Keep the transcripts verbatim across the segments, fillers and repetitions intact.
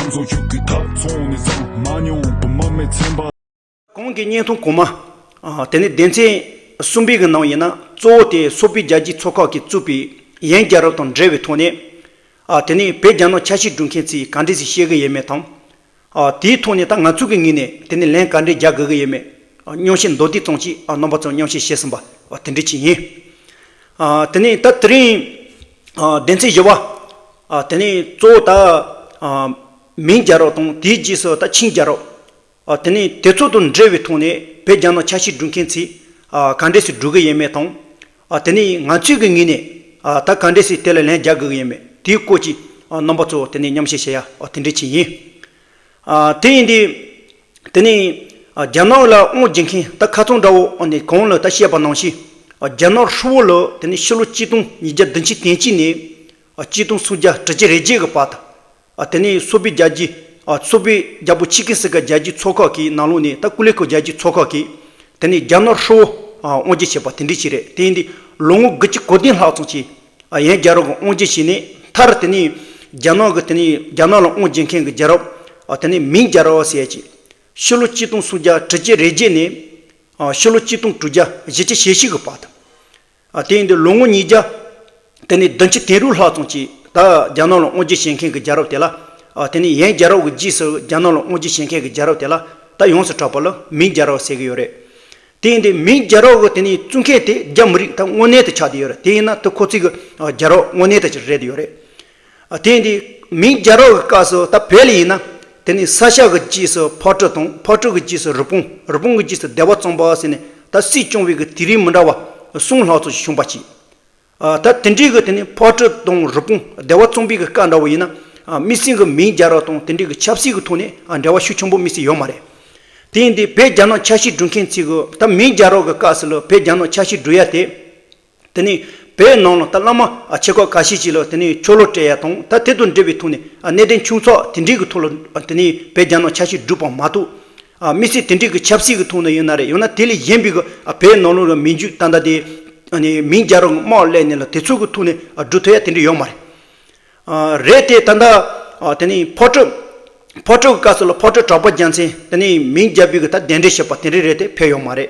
ཚོ་ཆུ་ཁུ་ཐག་ཚོང་ནས་ཚང་མ་ཉོང་བུ་མ་མེད་ཚན་པ། གོང་གི་བརྙན་ཐུང་གོང་མ། ཨ། དེ་ནས་སྡེ་ཚན་གསུམ་པའི་གི་ནང་ཡིན་ན། གཙོ་བོ་དེ་སོག་པོའི་རྒྱལ་རྒྱུད་ཚོགས་ཁག་གིས་བཙུགས་པའི་ཡན་རྒྱལ་རབས་དང་འབྲེལ་བའི་ཐོག་ནས། ཨ། དེ་ནས་བོད་རྒྱ་ནག་ཆབ་སྲིད་སྒྲུབ་མཁན་ཚོས་ག་འདྲས་སེ་བཤད་གི་ཡོད་མེད་དང་། ཨ། དེའི་ཐོག་ནས་ད་ང་ཚོ་གི་ངོས་ནས་དེ་ནས་ལན་ག་འདྲས་རྒྱག་དགོས་གི་ཡོད་མེད། ཨ། སྙན་ཞུ་མདོར་བསྡུས་ཙམ་ཅིག་ཨ། རྣམ་པ་ཚོར་མཉམ་བཤད་བྱས་ཟིན་པ། ཨ། དེ་འདྲས་ཅིག་ཡིན། ཨ། དེ་ནས་ད་དེ་རིང་། ཨ། སྡེ་ཚན་བཞི་པ། ཨ། དེ་ནས་གཙོ་བོ་ད། ཨ། མིང་རྒྱལ་རབས་དང་དེའི་རྗེས་སུ་ད་ཆིང་རྒྱལ་རབས། ཨ། དེ་ནས་དེ་ཚོ་དང་འབྲེལ་བའི་ཐོག་ནས་བོད་རྒྱ་ནག་ཆབ་སྲིད་སྒྲུབ་མཁན་ཚོས། ཨ། ག་འདྲས་སེ་སྒྲུབ་གི་ཡོད་མེད་དང་། ཨ། དེ་ནས་ང་ཚོའི་གི་ངོས་ནས། ཨ། ད་ག་འདྲས་སེ་དེ་ལ་ལན་རྒྱག་དགོས་གི་ཡོད་མེད། དེའི་སྐོར་གྱི། ཨ། རྣམ་པ་ཚོ་དེ་ནས་མཉམ་བཤད་བྱེད་ཡ། ཨ། དེ་འདྲས་ཅིག་ཡིན། ཨ། དེ་ཡིན་དུས། དེ་ནས། ཨ། རྒྱ་ནག་ལ་དབང་བསྒྱུར་མཁན་ད་ཁ་ཚང་འདྲ་བོ། ཨ་ནི་གོང་ལ་ད་བཤད་པ་ནང་བཞིན། ཨ། རྒྱ་ནག་ཧྲིལ་བོ་ལ་དེ་ནས་ཕྱི་ལོ་གཅིག་སྟོང་ཉིས་བརྒྱ་བདུན་ཅུ་དོན་གཅིག་ནས། ཨ། གཅིག་སྟོང་སུམ་བརྒྱ་དྲུག་ཅུ་རེ་བརྒྱད་གི་བར་དུ། ཨ། དེ་ནས་སོག་པོའི་རྒྱལ་རྒྱུད། ཨ། སོག་པོའི་རྒྱལ་པོ་ཆིང་གི་སི་ཁ་རྒྱལ་རྒྱུད་ཚོགས་ཁག་གི་ནང་ལོགས་ནས། ད་ཀུ་ལེ་ཁོ་རྒྱལ་རྒྱུད་ཚོགས་ཁག་གིས་དེ་ནས་རྒྱ་ནག་ཧྲིལ་བོ། ཨ། དབང་བསྒྱུར་བྱས་པ་དེ་འདྲས་ཅིག་རེད། དེ་ཡིན་དུས་ལོ་ངོ་དགུ་བཅུ་གོ་བདུན་ལྷག་ཙམ་ཅིག་ཨ། ཡན་རྒྱལ་རབས་ཀྱི་དབང་བསྒྱུར་བྱས་ནས། མཐར་དེ་ནས་རྒྱ་ནག་གི་དེ་ནས་རྒྱ་ནག་ལ་དབང་བསྒྱུར་མཁན་གྱི་རྒྱལ་རབས། ཨ། དེ་ནས་མིང་རྒྱལ་རབས་ཟེར་ཡ་ཅིག་ཕྱི་ལོ་གཅིག་སྟོང་སུམ་བརྒྱ་དྲུག་ཅུ་རེ་བརྒྱད་ནས། ཨ། ཕྱི་ལོ་གཅིག་སྟོང་དྲུག་བརྒྱ་བཞི་བཅུ་ཞེ་བཞི་གི་བར་དུ། ཨ། དེ་ཡིན་དུས་ལོ་ངོ་ཉིས་བརྒྱ། དེ་ནས་བདུན་ཅུ་དོན་དྲུག་ལྷག་ཙམ་ཅིག་ད་རྒྱ་ནག་ལ་དབང་བསྒྱུར་བྱེད་མཁན་གྱི་རྒྱལ་རབས་དེ་ལ། ཨ། དེ་ནས་ཡན་རྒྱལ་རབས་ཀྱི་རྗེས་སུ་རྒྱ་ནག་ལ་དབང་བསྒྱུར་བྱེད་མཁན་གྱི་རྒྱལ་རབས་དེ་ལ་ད་ཡོངས་སུ་གྲགས་པ་ལ་མིང་རྒྱལ་རབས་ཟེར་གྱི་ཡོད་རེད། དེ་ཡིན་དུས་མིང་རྒྱལ་རབས་ཀྱི་དེ་ནས་བཙུགས་མཁན་དེ་རྒྱ་མི་རིགས་ད་དངོས་གནས་དུ་ཆགས་བསྡད་ཡོད་རེད། དེ་ཡིན་ན་དེ་ཁོ་ཚོའི་གི། ཨ། རྒྱལ་རབས་དངོས་གནས་དུ་ཅིག་རེད་ཡོད་རེད། ཨ། དེ་ཡིན་དུས་མིང་རྒྱལ་རབས་ཀྱི་སྐབས་སུ་ད་བོད་ལ་ཡིན་ན། དེ་ནས་ས་སྐྱ་གི་རྗེས་སུ་ཕག་གྲུ་དང་། ཕག་གྲུ་གི་རྗེས་སུ་རི་བོང་། རི་བོང་གི་རྗེས་སུ་སྡེ་པ་གཙང་པ་ཟེར་ནས། ད་སྲིད་སྐྱོང་བའི་གི་དུས་རིམ་མི་འདྲ་བ་གསུམ་ལྷག་ཙམ་ཞིག་བྱུང་བ་ཅིག་ཨ། ད་དེ་འདྲའི་གི་དེ་ནས་ཕག་གྲུ་དང་རི་བོང་སྡེ་པ་གཙང་པའི་གི་སྐབས་འདྲ་བོ་ཡིན་ན། ཨ། དམིགས་བསལ་གི་མིང་རྒྱལ་རབས་དང་དེ་འདྲའི་གི་ཆབ་སྲིད་ཀྱི་ཐོག་ནས། ཨ། འབྲེལ་བ་ཤུགས་ཆེན་པོ་དམིགས་བསལ་ཡོད་མ་རེད། དེ་ཡིན་དུས་བོད་རྒྱ་ནག་ཆབ་སྲིད་སྒྲུབ་མཁན་ཚོས་གི་ད་མིང་རྒྱལ་རབས་ཀྱི་སྐབས་སུ་ལ་བོད་རྒྱ་ནག་ཆབ་སྲིད་སྒྲུབ་ཡ་དེ། དེ་ནས་བོད་ནང་ལ་ད་བླ་མ། ཨ། ཆེ་ཁག་ཁ་ཤས་ཅིག་ལ་དེ་ནས་ཆོ་ལོ་སྤྲད་ཡ་དང་། ད་དེ་དང་འབྲེལ་བའི་ཐོག་ནས། ཨ། གནས་བརྟན་ཆུང་ཚགས་དེ་འདྲའི་གི་ཐོག་ལ། ཨ། དེ་ནས་བོད་རྒྱ་ནག་ཆབ་སྲིད་སྒྲུབ་པ་མ་གཏོགས། ཨ། དམིགས་བསལ་དེ་འདྲའི་གི་ཆབ་སྲིད་ཀྱི་ཐོག་ནས་ཡིན་ན་རེད། ཡང་ན་དེ་ལས་གཞན་པའི་གི། ཨ། བོད་ནང་ལོགས་ལ་མིང་རྒྱུད་ད་ལྟ་དེ། ཨ་ནི་མིང་རྒྱལ་རབས་ཀྱི་དམག་སླེབས་ནས་ལ་དེ་ཚོ་གི་ཐོག་ནས། ཨ། སྒྲུབ་ཐུབ་ཡ་དེ་འདྲ་ཡོད་མ་རེད། ཨ། རེད་དེ་ད་ལྟ། ཨ། དེ་ནས་ཕག་གྲུ། ཕག་གྲུ་གི་སྐབས་སུ་ལ་ཕག་གྲུ་གྲགས་པ་རྒྱལ་མཚན་དེ་ནས་མིང་རྒྱལ་པོའི་གི་ད་གདན་འདྲེན་བྱས་པ་དེ་འདྲ་རེད་དེ། ཕེབས་ཡོད་མ་རེད།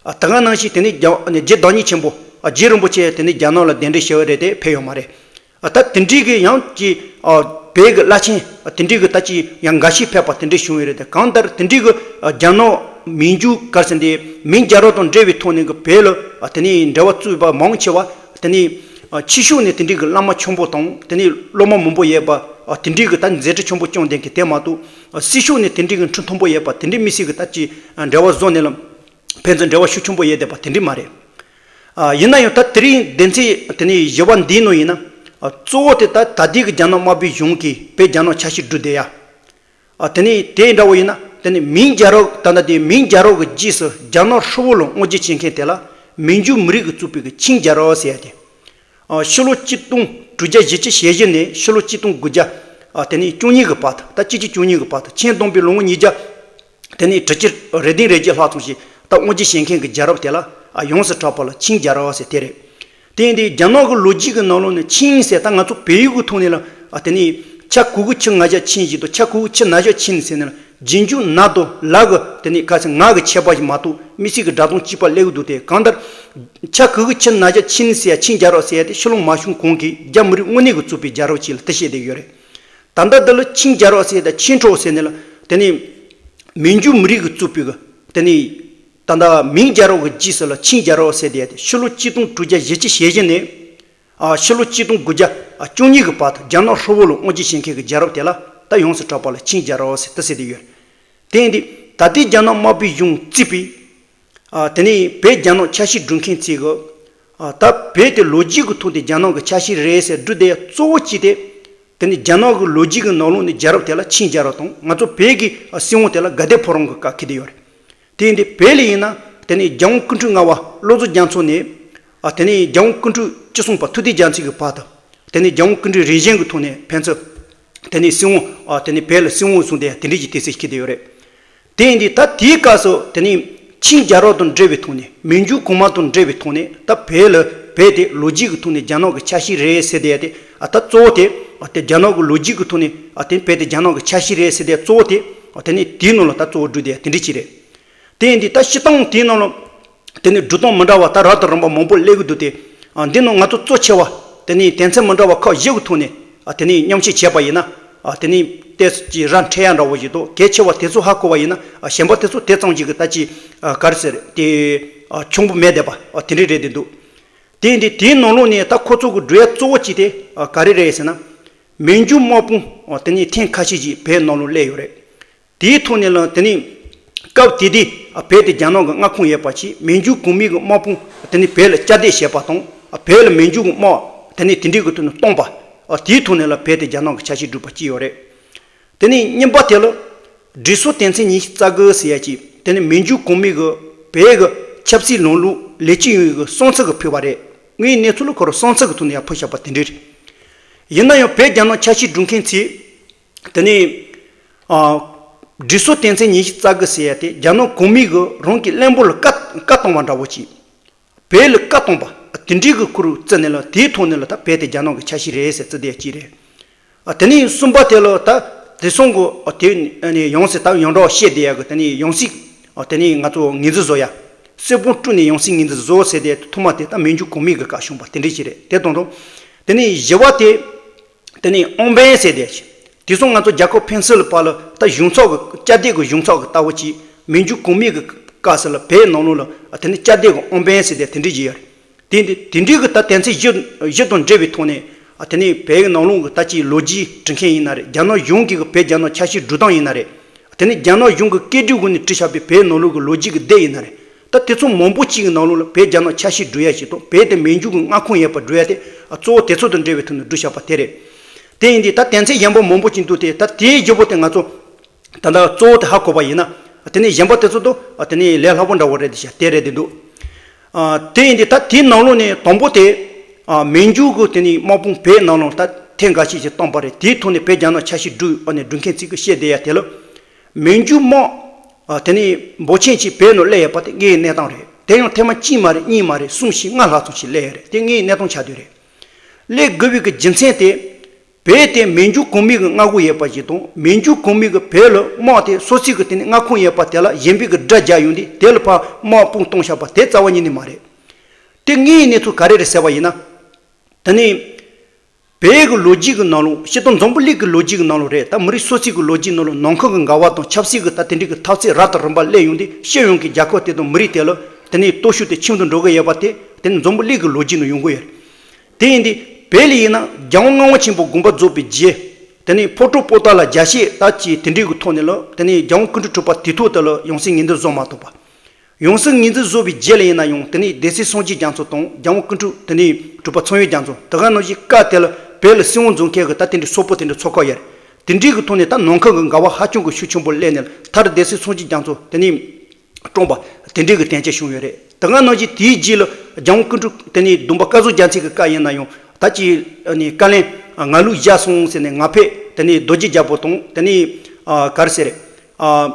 ཨ། ད་ག་ནང་བཞིན་དེ་ནས་རྒྱ། ཨ་ནི་རྗེ་བདག་ཉིད་ཆེན་པོ། ཨ། རྗེ་རིན་པོ་ཆེ་དེ་ནས་རྒྱ་ནག་ལ་གདན་འདྲེན་བྱས་པ་རེད་དེ། ཕེབས་ཡོད་མ་རེད། ཨ། ད་དེ་འདྲའི་གི་ཡང་ཅིག་ཨ། བོད་ཀྱི་བླ་ཆེན། ཨ། དེ་འདྲའི་གི་ད་ཅིག་ཡང་འགའ་ཤས་ཕེབས་པ་དེ་འདྲ་བྱུང་ཡོད་རེད་དེ། གང་ལྟར་དེ་འདྲའི་གི། ཨ། རྒྱ་ནག་མིང་རྒྱུད་ག་རེ་ཟེར་དེ། མིང་རྒྱལ་རབས་དང་འབྲེལ་བའི་ཐོག་ནས་གི་བོད་ལ། ཨ། དེ་ནས་འབྲེལ་བ་བཙུགས་པ་མང་ཆེ་བ། དེ་ནས། ཨ། ཕྱི་ཕྱོགས་ནས་དེ་འདྲའི་གི་བླ་མ་ཆེན་པོ་དང་། དེ་ནས་སློབ་མ་མང་པོ་ཡོད་པ། ཨ། དེ་འདྲའི་གི་ད་མཛད་བྲེལ་ཆེན་པོ་བསྐྱངས་བསྡད་མཁན་དེ་མ་གཏོགས། ཨ། སྲིད་ཕྱོགས་ནས་དེ་འདྲའི་གི་འཕྲུལ་མཐོན་པོ་ཡོད་པ་དེ་འདྲའི་དམིགས་བསལ་གི་ད་ཅིག་ཨ། འབྲེལ་བ་བཟོས་ནས་ལ། ཕན་ཚུན་འབྲེལ་བ་ཤུགས་ཆེན་པོ་ཡོད་བསྡད་པ་དེ་འདྲ་མ་རེད། ཨ། ཡིན་ན་ཡང་ད་དེ་རིང་སྡེ་ཚན་དེ་ནས་བཞི་པ་འདིའི་ནང་ཡིན་ན། ཨ། གཙོ་བོ་དེ་ད་ད་ལྟའི་གི་རྒྱ་ནག་དམར་པོའི་གཞུང་གིས་བོད་རྒྱ་ནག་ཆབ་སྲིད་བསྒྲུབས་བསྡད་ཡ། ཨ། དེ་ནས་དེ་འདྲ་བོ་ཡིན་ན། དེ་ནས་མིང་རྒྱལ་རབས། ད་ལྟ་དེ་མིང་རྒྱལ་རབས་ཀྱི་རྗེས་སུ་རྒྱ་ནག་ཧྲིལ་བོ་ལ་དབང་བསྒྱུར་བྱེད་མཁན་དེ་ལ་མིང་རྒྱུད་མི་རིགས་ཀྱིས་བཙུགས་པའི་གི་ཆིང་རྒྱལ་རབས་ཟེར་ཡ་དེ། ཨ། ཕྱི་ལོ་གཅིག་སྟོང་དྲུག་བརྒྱ་བཞི་བཅུ་ཞེ་བཞི་ནས་ཕྱི་ལོ་གཅིག་སྟོང་དགུ་བརྒྱ། ཨ། དེ་ནས་བཅུ་གཉིས་ཀྱི་བར་དུ། ད་གཅིག་གཅིག་བཅུ་གཉིས་ཀྱི་བར་དུ། ཆིང་སྟོང་པའི་ལོ་ངོ་ཉིས་བརྒྱ། དེ་ནས་དྲུག་ཅུ་རེ་བདུན་རེ་བརྒྱད་ལྷག་ཙམ་ཞིག་ད་དབང་བསྒྱུར་བྱེད་མཁན་གྱི་རྒྱལ་རབས་དེ་ལ། ཨ། ཡོངས་སུ་གྲགས་པ་ལ་ཆིང་རྒྱལ་རབས་ཟེར་དེ་རེད། དེ་ཡིན་དུས་རྒྱ་ནག་གི་ལོ་རྒྱུས་ཀྱི་ནང་ལོགས་ནས་ཆིང་ཟེར། ད་ང་ཚོ་བོད་ཡིག་གི་ཐོག་ནས་ལ། ཨ། དེ་ནས་ཆ་གི་གུ་ཆུ་ང་བཞག་ཆིང་ཞིག་དང་། ཆ་གི་གུ་ཆུ་ན་བཞག་ཆིན་ཟེར་ནས་ལ། རྗེས་འཇུག་ན་དང་ལ་གི་དེ་ནས་ག་ཚོད་ང་གི་ཁྱད་པར་ཞིག་མ་གཏོགས་དམིགས་བསལ་གྱི་སྒྲ་གདངས་གཅིག་པ་སླེབས་ཀྱི་འདུག་སྟེ། གང་ལྟར་ཆ་གི་གུ་ཆུ་ན་བཞག་ཆིན་ཟེར་ཡ། ཆིང་རྒྱལ་རབས་ཟེར་ཡ་དེ་ཕྱི་ལོ་མ་བྱུང་གོང་གི་རྒྱ་མི་རིགས་དངོས་གནས་ཀྱིས་བཙུགས་པའི་རྒྱལ་རབས་ཅིག་ལ་དེ་བཤད་བསྡད་ཡོད་རེད། ད་ལྟ་འདི་ལ་ཆིང་རྒྱལ་རབས་ཟེར་ཡ་དང་ཆིང་ཁྲོ་ཟེར་ནས་ལ། དེ་ནས་མིང་རྒྱུད་མི་རིགས་ཀྱིས་བཙུགས་པའི་གི། དེ་ནས་ད་ལྟ་མིང་རྒྱལ་རབས་ཀྱི་རྗེས་སུ་ལ་ཆིང་རྒྱལ་རབས་ཟེར་བསྡད་ཡ་དེ། ཕྱི་ལོ་གཅིག་སྟོང་དྲུག་བརྒྱ་བཞི་བཅུ་ཞེ་བཞི་ནས། ཨ། ཕྱི་ལོ་གཅིག་སྟོང་དགུ་བརྒྱ། ཨ། བཅུ་གཉིས་ཀྱི་བར་དུ་རྒྱ་ནག་ཧྲིལ་བོ་ལ་དབང་བསྒྱུར་བྱེད་མཁན་གྱི་རྒྱལ་རབས་དེ་ལ་ད་ཡོངས་སུ་གྲགས་པ་ལ་ཆིང་རྒྱལ་རབས་ཟེར་དེ་ཟེར་བསྡད་ཡོད། དེ་ཡིན་དུས་ད་ལྟའི་རྒྱ་ནག་དམར་པོའི་གཞུང་བརྩིས་པའི། ཨ། དེ་ནས་བོད་རྒྱ་ནག་ཆབ་སྲིད་སྒྲུབ་མཁན་ཚོས་གི། ཨ། ད་བོད་དེ་ལོ་རྒྱུས་ཀྱི་ཐོག་དེ་རྒྱ་ནག་གི་ཆབ་སྲིད་རེད་ཟེར་སྒྲུབ་བསྡད་ཡ་གཙོ་བོ་གཅིག་དེ། དེ་ནས་རྒྱ་ནག་གི་ལོ་རྒྱུས་ཀྱི་ནང་ལོགས་ནས་རྒྱལ་རབས་དེ་ལ་ཆིང་རྒྱལ་རབས་དང་། ང་ཚོ་བོད་ཀྱི། ཨ། སྲིད་དབང་དེ་ལ་དགའ་ལྡན་ཕོ་བྲང་གི་བཀའ་འཁྱེར་བསྡད་ཡོད་རེད། དེ་ཡིན་དུས་བོད་ལ་ཡིན་ན་དེ་ནས་རྒྱལ་དབང་སྐུ་ཕྲེང་ལྔ་པ་བློ་བཟང་རྒྱ་མཚོ་ནས། ཨ། དེ་ནས་རྒྱལ་དབང་སྐུ་ཕྲེང་བཅུ་གསུམ་པ་ཐུབ་བསྟན་རྒྱ་མཚོ་གི་བར་དུ། དེ་ནས་རྒྱལ་དབང་སྐུ་ཕྲེང་རིམ་བྱོན་གྱི་ཐོག་ནས་ཕན་ཚུན། དེ་ནས་སྲིད་དབང་། ཨ། དེ་ནས་བོད་ལ་སྲིད་དབང་བཟུང་བསྡད་ཡ་དེ་འདྲ་ཞིག་དུས་ཚོད་འཁྱེར་བསྡད་ཡོད་རེད། དེ་ཡིན་དུས་ད་དེའི་སྐབས་སུ་དེ་ནས་ཆིང་རྒྱལ་རབས་དང་འབྲེལ་བའི་ཐོག་ནས། མིང་རྒྱུད་གོང་མ་དང་འབྲེལ་བའི་ཐོག་ནས། ད་བོད་ལ། བོད་དེ་ལོ་རྒྱུས་ཀྱི་ཐོག་ནས་རྒྱ་ནག་གི་ཆབ་སྲིད་རེད་ཟེར་བསྡད་ཡ་དེ། ཨ། ད་གཙོ་བོ་དེ། དེ་རྒྱ་ནག་གི་ལོ་རྒྱུས་ཀྱི་ཐོག་ནས་དེ་བོད་དེ་རྒྱ་ནག་གི་ཆ་ཤས་རེད་ཟེར་དེ་གཙོ་བོ་དེ་དེ་ནས་དེའི་ནང་ལ་ད་གཙོ་བོ་བསྒྲུབས་དེ་དེ་འདྲ་ཅིག་རེད། དེ་ཡིན་དུས་ད་སྤྱིར་བཏང་དེའི་ནང་ལ་དེ་ནས་སྒྲུབ་སྟངས་མི་འདྲ་བ་ད་རབ་དང་རིམ་པ་མང་པོ་སླེབས་ཀྱི་འདུག་སྟེ། འདི་ནང་ང་ཚོ་གཙོ་ཆེ་བ་དེ་ནས་དོན་ཚན་མི་འདྲ་བ་ཁག་བཞི་གི་ཐོག་ནས་དེ་ནས་མཉམ་བཤད་བྱས་པ་ཡིན་ན། དེ་ནས་ཏོག་ཙམ་ར་འཕྲོད་ཡ་འདྲ་བོ་ཞིག་འདུག་གལ་ཆེ་བ་དེ་ཚོ་ཧ་གོ་བ་ཡིན་ན་གཞན་པ་དེ་ཚོ་དེ་ཙམ་ཞིག་གི་ད་ཅི་ག་རེ་ཟེར་དེ་ཆུང་པོ་མེད་བསྡད་པ་དེ་འདྲ་རེད་བསྡད་འདུག་དེ་ཡིན་དུས་དེའི་ནང་ལོགས་ནས་ད་ཁོ་ཚོ་གི་བསྒྲུབ་ཡ་གཙོ་བོ་གཅིག་དེ་ག་རེ་རེད་ཟེར་ན། མན་ཇུ་དམག་དཔུང་དེ་ནས་ཐེངས་ཁ་ཤས་ཤིག་བོད་ནང་ལོགས་སླེབས་ཡོད་རེད། དེའི་ཐོག་ནས་ལ་དེ་ནས་སྐབས་དེ་དུས་བོད་དེ་རྒྱ་ནག་གི་མངའ་ཁོངས་ཡོད་པ་ཆེ་མན་ཇུ་གོང་མའི་གི་དམག་དཔུང་དེ་ནས་བོད་ལ་བཅའ་སྡོད་བྱས་པ་དང་བོད་ལ་མན་ཇུ་གི་དམག་དེ་ནས་དེ་འདྲའི་གི་ཐོག་ནས་བཏང་པ། དེའི་ཐོག་ནས་ལ་བོད་དེ་རྒྱ་ནག་གི་ཆ་ཤས་བསྒྲུབས་པ་གཅིག་ཡོད་རེད། དེ་ནས་གཉིས་པ་དེ་ལ་སྒྲིག་སྲོལ་དོན་ཚན་ཉི་ཤུ་རྩ་དགུ་ཟེར་ཡ་ཅིག་དེ་ནས་མན་ཇུ་གོང་མའི་གི་བོད་གི་ཆབ་སྲིད་ལམ་ལུགས་ལས་བྱེད་ཡོངས་ཀྱི་གསང་ཚིག་གི་ཕུལ་བ་རེད། དངོས་ཡོད་གནས་ཚུལ་ལ་ཁོ་རང་གསང་ཚིག་གི་ཐོག་ནས་ཡར་ཕུལ་བཞག་པ་དེ་འདྲ་རེད། ཡིན་ན་ཡང་བོད་རྒྱ་ནག་ཆ་ཤས་བསྒྲུབ་མཁན་ཚོས་དེ་ནས་ཨ། སྒྲིག་སྲོལ་དོན་ཚན་ཉི་ཤུ་རྩ་དགུ་ཟེར་ཡ་དེ་རྒྱ་ནག་གོང་མའི་གི་རང་གི་བློན་པོ་ལ་བཀའ་བཀའ་བཏང་བ་འདྲ་བོ་ཅིག་བོད་ལ་བཀའ་བཏང་པ་དེ་འདྲའི་གི་ཁུར་བརྩི་ནས་ལ་དེའི་ཐོག་ནས་ལ་ད་བོད་དེ་རྒྱ་ནག་གི་ཆ་ཤས་རེད་ཟེར་བརྩི་བསྡད་ཀྱི་རེད། ཨ་དེ་ནས་གསུམ་པ་དེ་ལ་ད་དེ་སོང་གི་དེ་ནས་ཡོངས་སུ་ད་ཡོངས་གྲགས་བཤད་བསྡད་ཡ་གི་དེ་ནས་ཡང་སྲིད་དེ་ནས་ང་ཚོ་ངོས་འཛིན་བཟོ་ཡ། གསེར་བུམ་དཀྲུགས་ནས་ཡང་སྲིད་ངོས་འཛིན་བཟོ་ཟེར་དེ་ཐོག་མ་དེ་ད་མན་ཇུ་གོང་མའི་གི་བཀའ་བྱུང་བ་དེ་འདྲ་ཞིག་རེད། དེ་དང་དུ་དེ་ནས་བཞི་བ་དེ་དེ་ནས་ཨོང་བན་ཟེར་དེ་ཞིག་དེ་སོང་ང་ཚོ་རྒྱལ་ཁབ་ཕན་ཚུན་ལ་བར་ལ་ད་གཞུང་ཚོགས་ཀྱི་བཅའ་སྡོད་ཀྱི་གཞུང་ཚོགས་ཀྱི་ལྟ་བུ་ཅིག་མན་ཇུ་གོང་མའི་གི་བཀའ་ཟེར་ལ་བོད་ནང་ལོགས་ལ་དེ་ནས་བཅའ་སྡོད་ཀྱི་ཨོང་བན་ཟེར་དེ་དེ་འདྲ་ཞིག་ཡོད་རེད། དེ་འདི་དེ་འདྲའི་གི་ད་དོན་ཚན་བཞི་བཞི་དང་འབྲེལ་བའི་ཐོག་ནས་ཨ་དེ་ནས་བོད་ཀྱི་ནང་ལོགས་ཀྱི་ད་ཅིག་ལོ་རྒྱུས་འབྲི་མཁན་ཡིན་ན་རེད། རྒྱ་ནག་གཞུང་གི་གི་བོད་རྒྱ་ནག་ཆ་ཤས་སྒྲུབ་སྟངས་ཡིན་ན་རེད། དེ་ནས་རྒྱ་ནག་གཞུང་གི་སྐད་སྒྲའི་སྒོ་ནས་བྲིས་བཞག་པའི་བོད་ནང་ལོགས་ཀྱི་ལོ་རྒྱུས་ཀྱི་སྡེ་ཡིན་ན་རེད། ད་དེ་ཚོ་མང་པོ་ཅིག་གི་ནང་ལོགས་ལ་བོད་རྒྱ་ནག་ཆ་ཤས་སྒྲུབ་ཡ་ཞིག་དང་བོད་དེ་མན་ཇུ་གི་མངའ་ཁོངས་ཡོད་པ་སྒྲུབ་ཡ་དེ་ཨ་གཙོ་བོ་དེ་ཚོ་དང་འབྲེལ་བའི་ཐོག་ནས་བསྒྲུབས་བཞག་པ་དེ་རེད། དེ་ཡིན་དུས་ད་དོན་ཚན་གཞན་པ་མང་པོ་ཅིག་འདུག་སྟེ་ད་དེའི་བཞི་པོ་དེ་ང་ཚོ་ད་ལྟ་གཙོ་བོ་དེ་ཧ་གོ་བ་ཡིན་ན། དེ་ནས་གཞན་པ་དེ་ཚོ་དང་དེ་ནས་ལས་སླ་པོ་འདྲ་བོ་རེད་དེ་བྱ་དེ་རེད་དེ་འདུག་དེ་ཡིན་དུས་ད་དེའི་ནང་ལོགས་ནས་དང་པོ་དེ་མན་ཇུ་གི་དེ་ནས་དམག་དཔུང་བོད་ནང་ལོགས་ད་ཐེངས་འགའ་ཤས་ཤིག་བཏང་པ་རེད། དེའི་ཐོག་ནས་བོད་རྒྱ་ནག་ཆ་ཤས་བསྒྲུབས་ཨ་ནས་བསྒྲུབས་མཁན་ཚིག་གི་བཤད་བསྡད་ཡ་དེ་ལ། མན་ཇུ་དམག་དེ་ནས་འབོར་ཆེན་ཅིག་བོད་ནང་སླེབས་ཡོད་པ་དེ་དངོས་ཡོད་གནས་སྟངས་རེད། དེ་ཡང་ཐེངས་མ་གཅིག་མ་རེད། གཉིས་མ་རེད། གསུམ་བཞི་ལྔ་ལྷག་ཙམ་ཞིག་སླེབས་ཡོད་རེད། དེ་དངོས་ཡོད་གནས་སྟངས་ཆགས་བསྡད་རེད། སླེབས་དགོས་པའི་གི་རྒྱུ་མཚན་དེ། བོད་དེ་མན་ཇུ་གོང་མའི་གི་མངའ་ཁོངས་ཡོད་པ་ཞིག་དང་མན་ཇུ་གོང་མའི་གི་བོད་ལ་དམག་དེ་སོ་སོའི་གི་དེ་ནི་མངའ་ཁོངས་ཡོད་པ་དེ་ལ་གཞན་པའི་གི་དགྲ་རྒྱག་ཡོང་དུས་དེ་ལ་ཕར་དམག་དཔུང་གཏོང་བཞག་པ་དེ་རྩ་བ་ཉིད་ནས་མ་རེད། དེ་དངོས་ཡོད་གནས་ཚུལ་ག་རེ་རེད་ཟེར་བ་ཡིན་ན། དེ་ནི་བོད་ཀྱི་ལོ་རྒྱུས་ཀྱི་ནང་ལོགས་སྤྱིར་བཏང་འཛམ་བུ་གླིང་གི་ལོ་རྒྱུས་ཀྱི་ནང་ལོགས་རེད། ད་མི་རིགས་སོ་སོའི་གི་ལོ་རྒྱུས་ནང་ལོགས་ནང་ཁུལ་གྱི་འགལ་བ་དང་ཆབ་སྲིད་ཀྱི་ད་དེ་འདྲའི་གི་འཐབ་རྩོད་རབ་དང་རིམ་པ་སླེབས་ཡོང་དུས་སྤྱི་ཡོངས་ཀྱི་རྒྱལ་ཁབ་དེ་དང་མི་རིགས་དེ་ལ་དེ་ནི་སྟོབས་ཤུགས་དེ་ཆུང་དུ་འགྲོ་གི་ཡོད་པ་དེ་དེ་ནི་འཛམ་བུ་གླིང་གི་ལོ་རྒྱུས་ནང་ཡོང་གི་ཡོད་རེད། དེ་ཡིན་དུས་བོད་ལ་ཡིན་ན་རྒྱལ་དབང་ལྔ་པ་ཆེན་པོ་དགོངས་པ་རྫོགས་པའི་རྗེས། དེ་ནས་ཕོ་བྲང་པོ་ཏཱ་ལ་རྒྱལ་བཤད་ལྟ་ཅི་དེ་འདྲའི་གི་ཐོག་ནས་ལ་དེ་ནས་རྒྱལ་དབང་སྐུ་ཕྲེང་དྲུག་པ་དེ་ཐོག་དེ་ལ་ཡང་སྲིད་ངོས་འཛིན་བཟོ་མ་ཐུབ་པ། ཡང་སྲིད་ངོས་འཛིན་བཟོ་བའི་རྗེས་ལ་ཡིན་ན་ཡང་དེ་ནས་སྡེ་སྲིད་སངས་རྒྱས་རྒྱ་མཚོ་དང་རྒྱལ་དབང་སྐུ་ཕྲེང་དེ་ནས་དྲུག་པ་ཚངས་དབྱངས་རྒྱ་མཚོ་དེ་ག་ནང་བཞིན་སྐབས་དེ་ལ་བོད་ལ་སྲིད་དབང་འཛིན་མཁན་གི་ད་དེ་འདྲའི་སོག་པོ་དེ་འདྲའི་ཚོགས་ཁག་ཡོད་རེད། དེ་འདྲའི་གི་ཐོག་ནས་ད་ནང་ཁུལ་གི་འགལ་བ་ཧ་ཅང་གི་ཤུགས་ཆེན་པོ་སླེབས་ནས་མཐར་སྡེ་སྲིད་སངས་རྒྱས་རྒྱ་མཚོ་དེ་ནས་བཀྲོངས་པ་དེ་འདྲའི་གི་དོན་རྐྱེན་བྱུང་ཡོད་རེད། དེ་ག་ནང་བཞིན་དེའི་རྗེས་ལ་རྒྱལ་དབང་སྐུ་ཕྲེང་དེ་ནས་བདུན་པ་སྐལ་བཟང་རྒྱ་མཚོ་གི་སྐབས་ཡིན་ན་ཡང་ད་ཅི་ནས་བཀའ་བློན་ང་ལུག་བཞག་སོང་ཟེར་ནས་ང་ཕོད་དེ་ནས་རྡོ་རྗེ་རྒྱལ་པོ་དང་དེ་ནས་ག་རེ་ཟེར་རེད།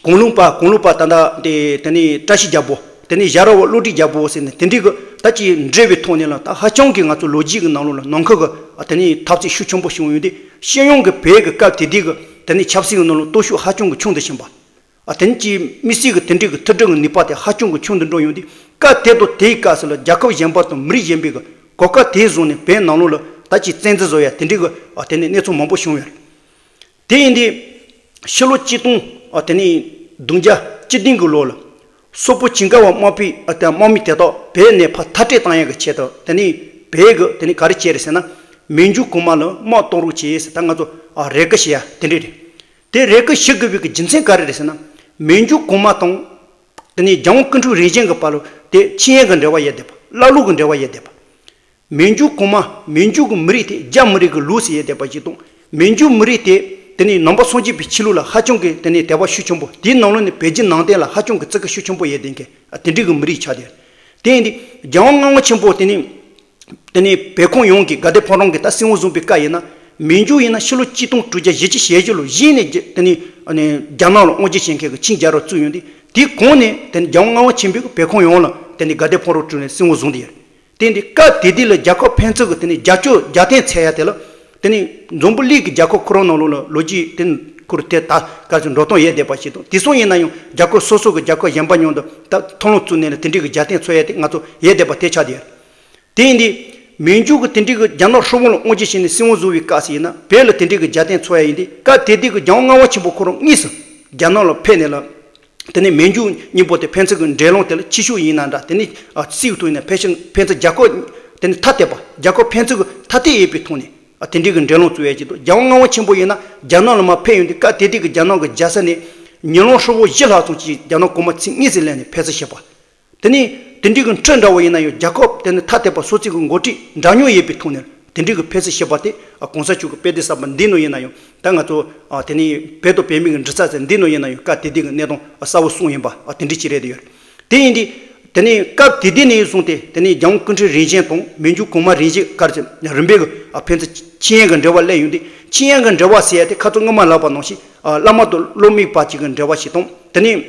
གུང་ལུང་པ་གུང་ལུང་པ་ད་ལྟ་དེ་དེ་ནས་བཀྲ་ཤིས་རྒྱལ་པོ་དེ་ནས་ཞྭ་ར་བ་བློ་གྲོས་རྒྱལ་པོ་ཟེར་ནས་དེ་འདྲའི་གི་ད་ཅི་འབྲེལ་བའི་ཐོག་ནས་ལ་ད་ཧ་ཅང་གི་ང་ཚོ་ལོ་རྒྱུས་ཀྱི་ནང་ལོགས་ལ་ནང་ཁུལ་གི་དེ་ནས་འཐབ་རྩོད་ཤུགས་ཆེན་པོ་བྱུང་ཡོད་དུས་སྤྱི་ཡོངས་ཀྱི་བོད་ཀྱི་སྐབས་དེ་དུས་ཀྱི་དེ་ནས་ཆབ་སྲིད་ཀྱི་ནང་ལ་སྟོབས་ཤུགས་ཧ་ཅང་གི་ཆུང་དུ་ཕྱིན་པ། ཨ་དེ་ནས་ཀྱི་དམིགས་བསལ་གྱི་དེ་འདྲའི་གི་མཐུན་སྒྲིལ་གྱི་ནུས་པ་དེ་ཧ་ཅང་གི་ཆུང་དུ་འགྲོ་ཡོང་དུས་སྐབས་དེ་དང་དེའི་སྐབས་སུ་ལ་རྒྱལ་ཁབ་གཞན་པ་དང་མི་རིགས་གཞན་པའི་གི་གོ་སྐབས་དེ་བཟུང་ནས་བོད་ནང་ལོགས་ལ་ད་ཅི་བཙན་འཛུལ་བཟོ་ཡ་དེ་འདྲའི་གི་ཨ་དེ་ནས་གནས་ཚུལ་མང་པོ་བྱུང་ཡོད་རེད། དེ་ཡིན་དུས་ཕྱི་ལོ་གཅིག་སྟོང་ཨ་དེ་ནས་བདུན་བརྒྱ་བཅུ་བདུན་གི་ལོ་ལ། སོག་པོ་ཇིང་ག་བ་དམག་དཔུང་དམག་མི་དེ་དག་བོད་ནས་ཕར་མཐར་སྐྲོད་བཏང་ཡག་གི་ཆེད་དུ་དེ་ནས་བོད་ཀྱི་དེ་ནས་ག་རེ་བྱས་རེད་ཟེར་ན། མན་ཇུ་གོང་མ་ལ་དམག་གཏོང་རོགས་བྱས་ཟེར་ད་ང་ཚོ་ཨ་རེ་སྐུལ་བྱེད་ཡ་དེ་འདྲས་རེད། དེ་རེ་སྐུལ་ཞུ་དགོས་པའི་གི་རྒྱུ་མཚན་ག་རེ་རེད་ཟེར་ན། མན་ཇུ་གོང་མ་དང་། དེ་ནས་རྒྱལ་དབང་སྐུ་ཕྲེང་རིམ་བྱོན་གྱི་བར་ལ་དེ་ཆིངས་ཡིག་གི་འབྲེལ་བ་ཡོད་བསྡད་པ། བླ་ལུགས་ཀྱི་འབྲེལ་བ་ཡོད་བསྡད་པ། མན་ཇུ་གོང་མ་མན་ཇུ་གི་མི་རིགས་དེ་རྒྱ་མི་རིགས་ཀྱི་ལུགས་སུ་ཡོད་བསྡད་པ་ཞིག་དང་། མན་ཇུ་མི་རིགས་དེ་དེ་ནས་ནང་པ་སངས་རྒྱས་པའི་ཆོས་ལུགས་ལ་ཧ་ཅང་གི་དེ་ནས་དད་པ་ཤུགས་ཆེན་པོ། དེའི་ནང་ལོགས་ནས་བོད་བརྒྱུད་ནང་བསྟན་ལ་ཧ་ཅང་གི་བརྩི་བཀུར་ཤུགས་ཆེན་པོ་ཡོད་བསྡད་མཁན་དེ་འདྲའི་གི་མི་རིགས་ཆགས་བསྡད། དེ་ཡིན་དུས་རྒྱལ་དབང་ལྔ་པ་ཆེན་པོ་དེ་ནས། དེ་ནས་བོད་ཁམས་ཡོངས་ཀྱི་དགའ་ལྡན་ཕོ་བྲང་གི་ད་སྲིད་དབང་བཟུང་བའི་སྐབས་ཡིན་ན། མན་ཇུ་ཡིན་ན་ཕྱི་ལོ་གཅིག་སྟོང་དྲུག་བརྒྱ་བཞི་བཅུ་ཞེ་བཞི་ལོ་གཞི་ནས་རྒྱ་དེ་ནས་ཨ་ནི་རྒྱ་ནག་ལ་དབང་སྒྱུར་བྱེད་མཁན་གྱི་ཆིངས་རྒྱག་རོགས་བཙུགས་ཡོང་དུས་དེའི་གོང་ནས་དེ་ནས་རྒྱལ་དབང་ལྔ་པ་ཆེན་པོས་བོད་ཁམས་ཡོངས་ལ་དེ་ནས་དགའ་ལྡན་ཕོ་བྲང་བཙུགས་ནས་སྲིད་དབང་བཟུང་སྟེ་ཡོད། དེ་ཡིན་དུས་སྐབས་དེ་དུས་ལ་རྒྱལ་ཁབ་ཕན་ཚུན་གྱི་དེ་ནས་རྒྱབ་སྐྱོར་རྒྱབ་རྟེན་འཚོལ་ཡ་དེ་ལ་ དེ་ནི་འཛམ་བུ་གླིང་གི་རྒྱལ་ཁབ་ཁོ་རང་ནང་ལོགས་ལ་ལོ་རྒྱུས་དེ་ཁུར་དེ་ད་ག་ཚོད་འགྲོ་སྟངས་ཡོད་བསྡད་པ་ཞིག་དང་། དེ་སོང་ཡིན་ན་ཡང་རྒྱལ་ཁབ་སོ་སོ་གི་རྒྱལ་ཁབ་གཞན་པ་མཉམ་དུ་ད་མཐུན་ལམ་བཙུགས་ནས་ལ་དེ་འདྲའི་གི་རྒྱལ་བསྟན་འཚོགས་ཡ་དེ་ང་ཚོ་ཡོད་བསྡད་པ་དེ་ཆགས་བསྡད་ཡོད། དེ་ཡིན་དུས་མི་འཇུག་གི་དེ་འདྲའི་གི་རྒྱ་ནག་ཧྲིལ་བོ་ལ་དབང་སྒྱུར་བྱས་ནས་སྲིད་དབང་བཟུང་བའི་སྐབས་སུ་ཡིན་ན་བོད་ལ་དེ་འདྲའི་གི་རྒྱལ་བསྟན་འཚོགས་ཡ་ཡིན་དུས། སྐབས་དེ་དུས་ཀྱི་རྒྱལ་དབང་ལྔ་པ་ཆེན་པོ་ཁོ་རང་དངོས་སུ་རྒྱ་ནག་ལ་ཕེབས་ནས་ལ། དེ་ནས་མི་འཇུག་གཉིས་པོ་དེ་ཕན་ཚུན་གྱི་འབྲེལ་ལམ་དེ་ལ་ཕྱི་ཕྱོགས་ཡིན་ན་འདྲ། དེ་ནས་ཨ་སྲིད་ཐོག་ཡིན་ན་ཕན་ཚུན་ཕན་ཚུན་རྒྱལ་ཁབ་དེ་ནས་ཐ་དད་པ། རྒྱལ་ཁབ་ཕན་ཚུན་གྱི་ཐ་དད་ཡོད་པའི་ཐོག་ནས་ཨ་དེ་འདྲའི་གི་འབྲེལ་ལམ་བཙུགས་ཡས་ཀྱི་འདུག་རྒྱལ་དབང་ལྔ་པ་ཆེན་པོ་ཡིན་ན་རྒྱ་ནག་ལ་མར་ཕེབས་ཡོང་དུས་སྐབས་དེ་དུས་ཀྱི་རྒྱ་ནག་གི་རྒྱལ་ས་ནས་ཉི་ལམ་ཧྲིལ་བོ་བཞི་ལྷག་ཙམ་ཅིག་རྒྱ་ནག་གོང་མ་ཚིག་དངོས་སུ་སླེབས་ནས་ཕེབས་བསུ་བྱས་པ། དེ་ནས་དེ་འདྲའི་གི་འཕྲོས་འདྲ་བོ་ཡིན་ན་ཡང་རྒྱལ་ཁབ་དེ་ནི་ཐ་དད་པ་སོ་སོའི་གི་འགོ་ཁྲིད་འདྲ་མཉམ་ཡོད་པའི་ཐོག་ནས་དེ་འདྲའི་གི་ཕེབས་བསུ་བྱས་པ་དེ་ཨ་གོང་ས་མཆོག་གི་དཔེ་དེབ་གསར་པ་འདི་ནང་ཡིན་ན་ཡང་། ད་ང་ཚོ་ཨ་དེ་ནས་བོད་དང་བོད་མི་གི་འབྲེལ་ཚད་ཟེར་འདི་ནང་ཡིན་ན་ཡང་སྐབས་དེ་དུས་གི་གནས་སྟངས་གསལ་བོ་གསུངས་ཡིན་པ་ཨ་དེ་འདྲའི་ཅིག་རེད་དེ་ཡོད། དེ་ཡིན་དུས་དེ་ནས་སྐབས་དེ་དུས་ནས་བཟུང་སྟེ་དེ་ནས་རྒྱལ་དབང་སྐུ་ཕྲེང་རིམ་བྱོན་དང་མི་འཇུག་གོང་མ་རིམ་བྱོན་ག་རེ་ཟེར་རིམ་པས་གི་ཨ་ཕན་ཚུན་ཆིངས་ཡིག་གི་འབྲེལ་བ་སླེབས་ཡོང་དུས། ཆིངས་ཡིག་གི་འབྲེལ་བ་ཟེར་ཡ་དེ་ཁ་ཚོ་སྔོན་མ་ལབ་པ་ནང་བཞིན་ཨ་བླ་མ་དང་སློབ་མའི་བར་གྱི་གི་འབྲེལ་བ་ཞིག་དང་། དེ་ནས་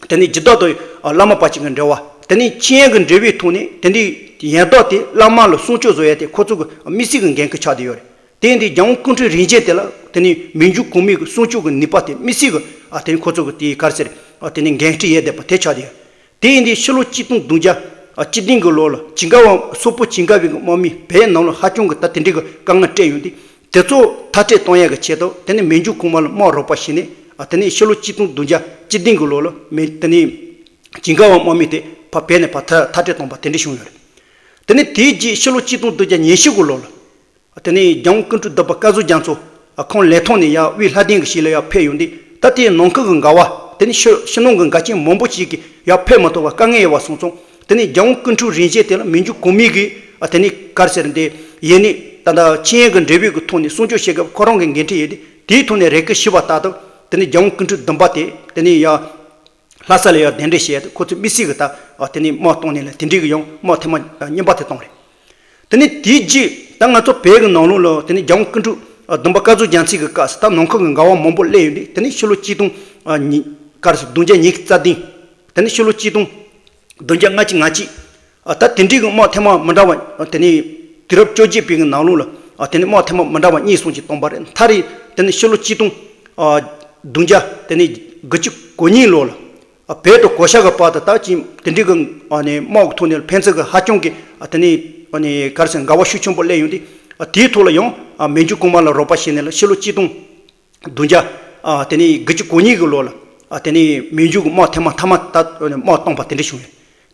དེ་ནས་སྦྱིན་བདག་དང་ཨ་བླ་མ་བར་གྱི་གི་འབྲེལ་བ། དེ་ནས་ཆིངས་ཡིག་གི་འབྲེལ་བའི་ཐོག་ནས་དེ་འདྲའི་ཡན་དག་དེ་བླ་མ་ལ་སྲུང་སྐྱོབ་བཟོ་ཡ་དེ་ཁོ་ཚོ་གི་དམིགས་བསལ་གྱི་འགན་ཁུར་ཆགས་བསྡད་ཡོད་རེད། དེ་ཡིན་དུས་རྒྱལ་དབང་སྐུ་ཕྲེང་རིམ་བྱོན་དེ་ལ་དེ་ནས་མི་འཇུག་གོང་མའི་གི་སྲུང་སྐྱོབ་ཀྱི་ནུས་པ་དེ་དམིགས་བསལ་གྱི་ཨ་དེ་ནས་ཁོ་ཚོ་གི་དེའི་ག་རེ་ཟེར་ཨ་དེ་ནས་འགན་འཁྲི་ཡོད་བསྡད་པ་དེ་ཆགས་བསྡད་ཡོད། དེ་ཡིན་དུས་ཕྱི་ལོ་གཅིག་སྟོང་བདུན་བརྒྱ་ཨ་བཅུ་བདུན་གྱི་ལོ་ལ་ཇིན་ག་བ་སོག་པོ་ཇིན་ག་བའི་གི་དམག་མིས་བོད་ནང་ལ་ཧ་ཅང་གི་ད་དེ་འདྲའི་གི་དཀའ་ངལ་སྤྲད་ཡོང་དུས། དེ་ཚོ་མཐར་སྐྲོད་གཏོང་ཡག་གི་ཆེད་དུ་དེ་ནས་མི་འཇུག་གོང་མ་ལ་དམག་རོགས་པ་བྱས་ནས་ཨ་དེ་ནས་ཕྱི་ལོ་གཅིག་སྟོང་བདུན་བརྒྱ་བཅུ་བདུན་གྱི་ལོ་ལ་མི་དེ་ནས་ཇིན་ག་བ་དམག་མི་དེ་ཕར་བོད་ནས་ཕར་མཐར་མཐར་སྐྲོད་བཏང་པ་དེ་འདྲ་བྱུང་ཡོད་རེད། དེ་ནས་དེའི་རྗེས་ཕྱི་ལོ་གཅིག་སྟོང་བདུན་བརྒྱ་ཉི་ཤུ་གི་ལོ་ལ། དེ་ནས་རྒྱལ་དབང་སྐུ་ཕྲེང་བདུན་པ་སྐལ་བཟང་རྒྱ་མཚོ་ཁོང་ལས་ཐོག་ནས་ཡར་དབུས་ལྷ་ལྡན་གྱི་ཞིང་ལ་ཡར་ཕེབས་ཡོང་དུས། ད་དེའི་ནང་ཁུལ་གྱི་འགལ་བ། དེ་ནས་ཕྱི་ཕྱི་ནང་གི་འགལ་རྐྱེན་མང་པོ་ཞིག་གིས་ཡར་ཕེབས་མ་ཐུབ་པར་དཀའ་ངལ་ཡོད་པ་སོང་ཙང་། དེ་ནས་རྒྱལ་དབང་སྐུ་ཕྲེང་རིམ་བྱོན་དེ་ལ་མི་འཇུག་གོང་མའི་གི་ཨ་དེ་ནས་ག་རེ་ཟེར་འདི་ཡིན་ནི་ད་ལྟ་ཆིངས་ཡིག་གི་འབྲེལ་བའི་གི་ཐོག་ནས་སྲུང་སྐྱོབ་བྱེད་སྐབས་ཁོ་རང་གི་འགན་འཁྲི་ཡོད་དེ། དེའི་ཐོག་ནས་རེ་སྐུལ་ཞུས་པ་ལྟར་དུ་དེ་ནས་རྒྱལ་དབང་སྐུ་ཕྲེང་བདུན་པ་དེ་དེ་ནས་ཡར་ལྷ་ས་ལ་ཡར་གདན་འདྲེན་བྱས་ཏེ་ཁོ་ཚོས་དམིགས་བསལ་གྱི་ད་ཨ་དེ་ནས་དམག་བཏང་ནས་ལ་དེ་འདྲའི་གི་ཡང་དམག་ཐེངས་མ་གཉིས་པ་དེ་བཏང་རེད། དེ་ནས་དེའི་རྗེས་ད་ང་ཚོ་བོད་ཀྱི་ནང་ལོགས་ལ་དེ་ནས་རྒྱལ་དབང་སྐུ་ཕྲེང་ཨ་བདུན་པ་སྐལ་བཟང་རྒྱ་མཚོ་གི་སྐབས་སུ་ད་ནང་ཁུལ་གྱི་འགལ་བ་མང་པོ་སླེབས་ཡོང་དུས། དེ་ནས་ཕྱི་ལོ་གཅིག་སྟོང་ཨ་ཉི་ག་རེ་ཟེར་བདུན་བརྒྱ་ཉི་ཤུ་རྩ་བདུན། དེ་ནས་ཕྱི་ལོ་གཅིག་སྟོང་བདུན་བརྒྱ་ལྔ་བཅུ་ང་གཅིག་ཨ་ད་དེ་འདྲའི་གི་དམག་ཐེངས་མ་མི་འདྲ་བ་ཨ་དེ་ནས་དུས་རབས་བཅོ་བརྒྱད་པའི་གི་ནང་ལོགས་ལ་ཨ་དེ་ནས་དམག་ཐེངས་མ་མི་འདྲ་བ་གཉིས་གསུམ་ཅིག་བཏང་པ་རེད། མཐར་རེད། དེ་ནས་ཕྱི་ལོ་གཅིག་སྟོང་ཨ་བདུན་བརྒྱ་དེ་ནས་དགུ་བཅུ་གོ་གཉིས་ལོ་ལ། ཨ་བོད་དང་གོ་ཤ་གི་བར་དུ་ད་ཅིག་དེ་འདྲའི་གི་ཨ་ནི་དམག་གི་ཐོག་ནས་ཕན་ཚུན་གི་ཧ་ཅང་གི་ཨ་དེ་ནས་ཨ་ནི་ག་རེ་ཟེར་འགལ་བ་ཤུགས་ཆེན་པོ་སླེབས་ཡོང་དུས། ཨ་དེའི་ཐོག་ལ་ཡང་ཨ་མི་འཇུག་གོང་མ་ལ་རོགས་པ་བྱས་ནས་ལ་ཕྱི་ལོ་གཅིག་སྟོང་བདུན་བརྒྱ་ཨ་དེ་ནས་དགུ་བཅུ་གོ་གཉིས་གི་ལོ་ལ་ཨ་དེ་ནས་མི་འཇུག་གི་དམག་ཐེངས་མ་མཐའ་མ་ད་དམག་བཏང་པ་དེ་འདྲ་བྱུང་ཡོད།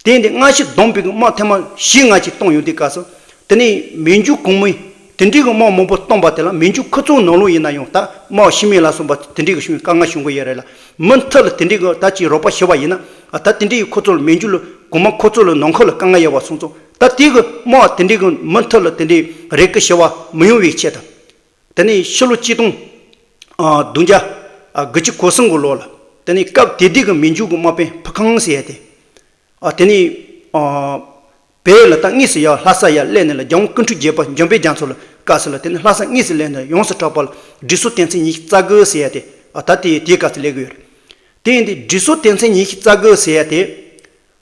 དེ་ཡིན་དུས་སྔ་ཕྱི་བསྡོམས་པའི་གི་དམག་ཐེངས་མ་བཞི་ལྔ་ཅིག་བཏང་ཡོང་དུས་སྐབས་སུ། དེ་ནས་མི་འཇུག་གོང་མས་དེ་འདྲའི་གི་དམག་མང་པོ་བཏང་པ་དེ་ལ་མི་འཇུག་ཁོ་ཚོའི་ནང་ལོགས་ཡིན་ན་ཡང་ད་དམག་ཤི་རྨས་ལ་སོགས་པ་དེ་འདྲའི་གི་བྱུང་བའི་དཀའ་ངལ་བྱུང་གི་ཡོད་རེད་ལ། མུ་མཐུད་ལ་དེ་འདྲའི་གི་ད་ཅིག་རོགས་པ་ཞུ་བ་ཡིན་ན་ཨ་ད་དེ་འདྲའི་གི་ཁོ་ཚོ་ལ་མི་འཇུག་ལ་གོང་མ་ཁོ་ཚོ་ལ་ནང་ཁུལ་ལ་དཀའ་ངལ་ཡོད་པ་སོང་ཙང་། ད་དེ་གི་དམག་དེ་འདྲའི་གི་མུ་མཐུད་ལ་དེ་འདྲའི་རེ་སྐུལ་ཞུ་བ་མི་ཡོང་བའི་ཆེད་དུ། དེ་ནས་ཕྱི་ལོ་གཅིག་སྟོང་ཨ་བདུན་བརྒྱ་ཨ་དགུ་བཅུ་གོ་གསུམ་གི་ལོ་ལ་དེ་ནས་སྐབས་དེ་དུས་ཀྱི་མི་འཇུག་གི་དམག་དཔོན་ཕུ་ཁང་ཟེར་ཡ་དེ། ཨ་དེ་ནས་ཨ་བོད་ལ་ད་དངོས་སུ་ཡར་ལྷ་ས་ཡར་སླེབས་ནས་ལ་རྒྱལ་དབང་སྐུ་ཕྲེང་བརྒྱད་པ་འཇམ་དཔལ་རྒྱ་མཚོ་ལ་སྐབས་སུ་ལ་དེ་ནས་ལྷ་ས་དངོས་སུ་སླེབས་ནས་ཡོངས་སུ་གྲགས་པ་ལ་སྒྲིག་སྲོལ་དོན་ཚན་ཉི་ཤུ་རྩ་དགུ་ཟེར་ཡ་དེ་ཨ་ད་དེ་དེའི་སྐབས་སུ་སླེབས་ཀྱི་ཡོད་རེད། དེ་ཡིན་དུས་སྒྲིག་སྲོལ་དོན་ཚན་ཉི་ཤུ་རྩ་དགུ་ཟེར་ཡ་དེ།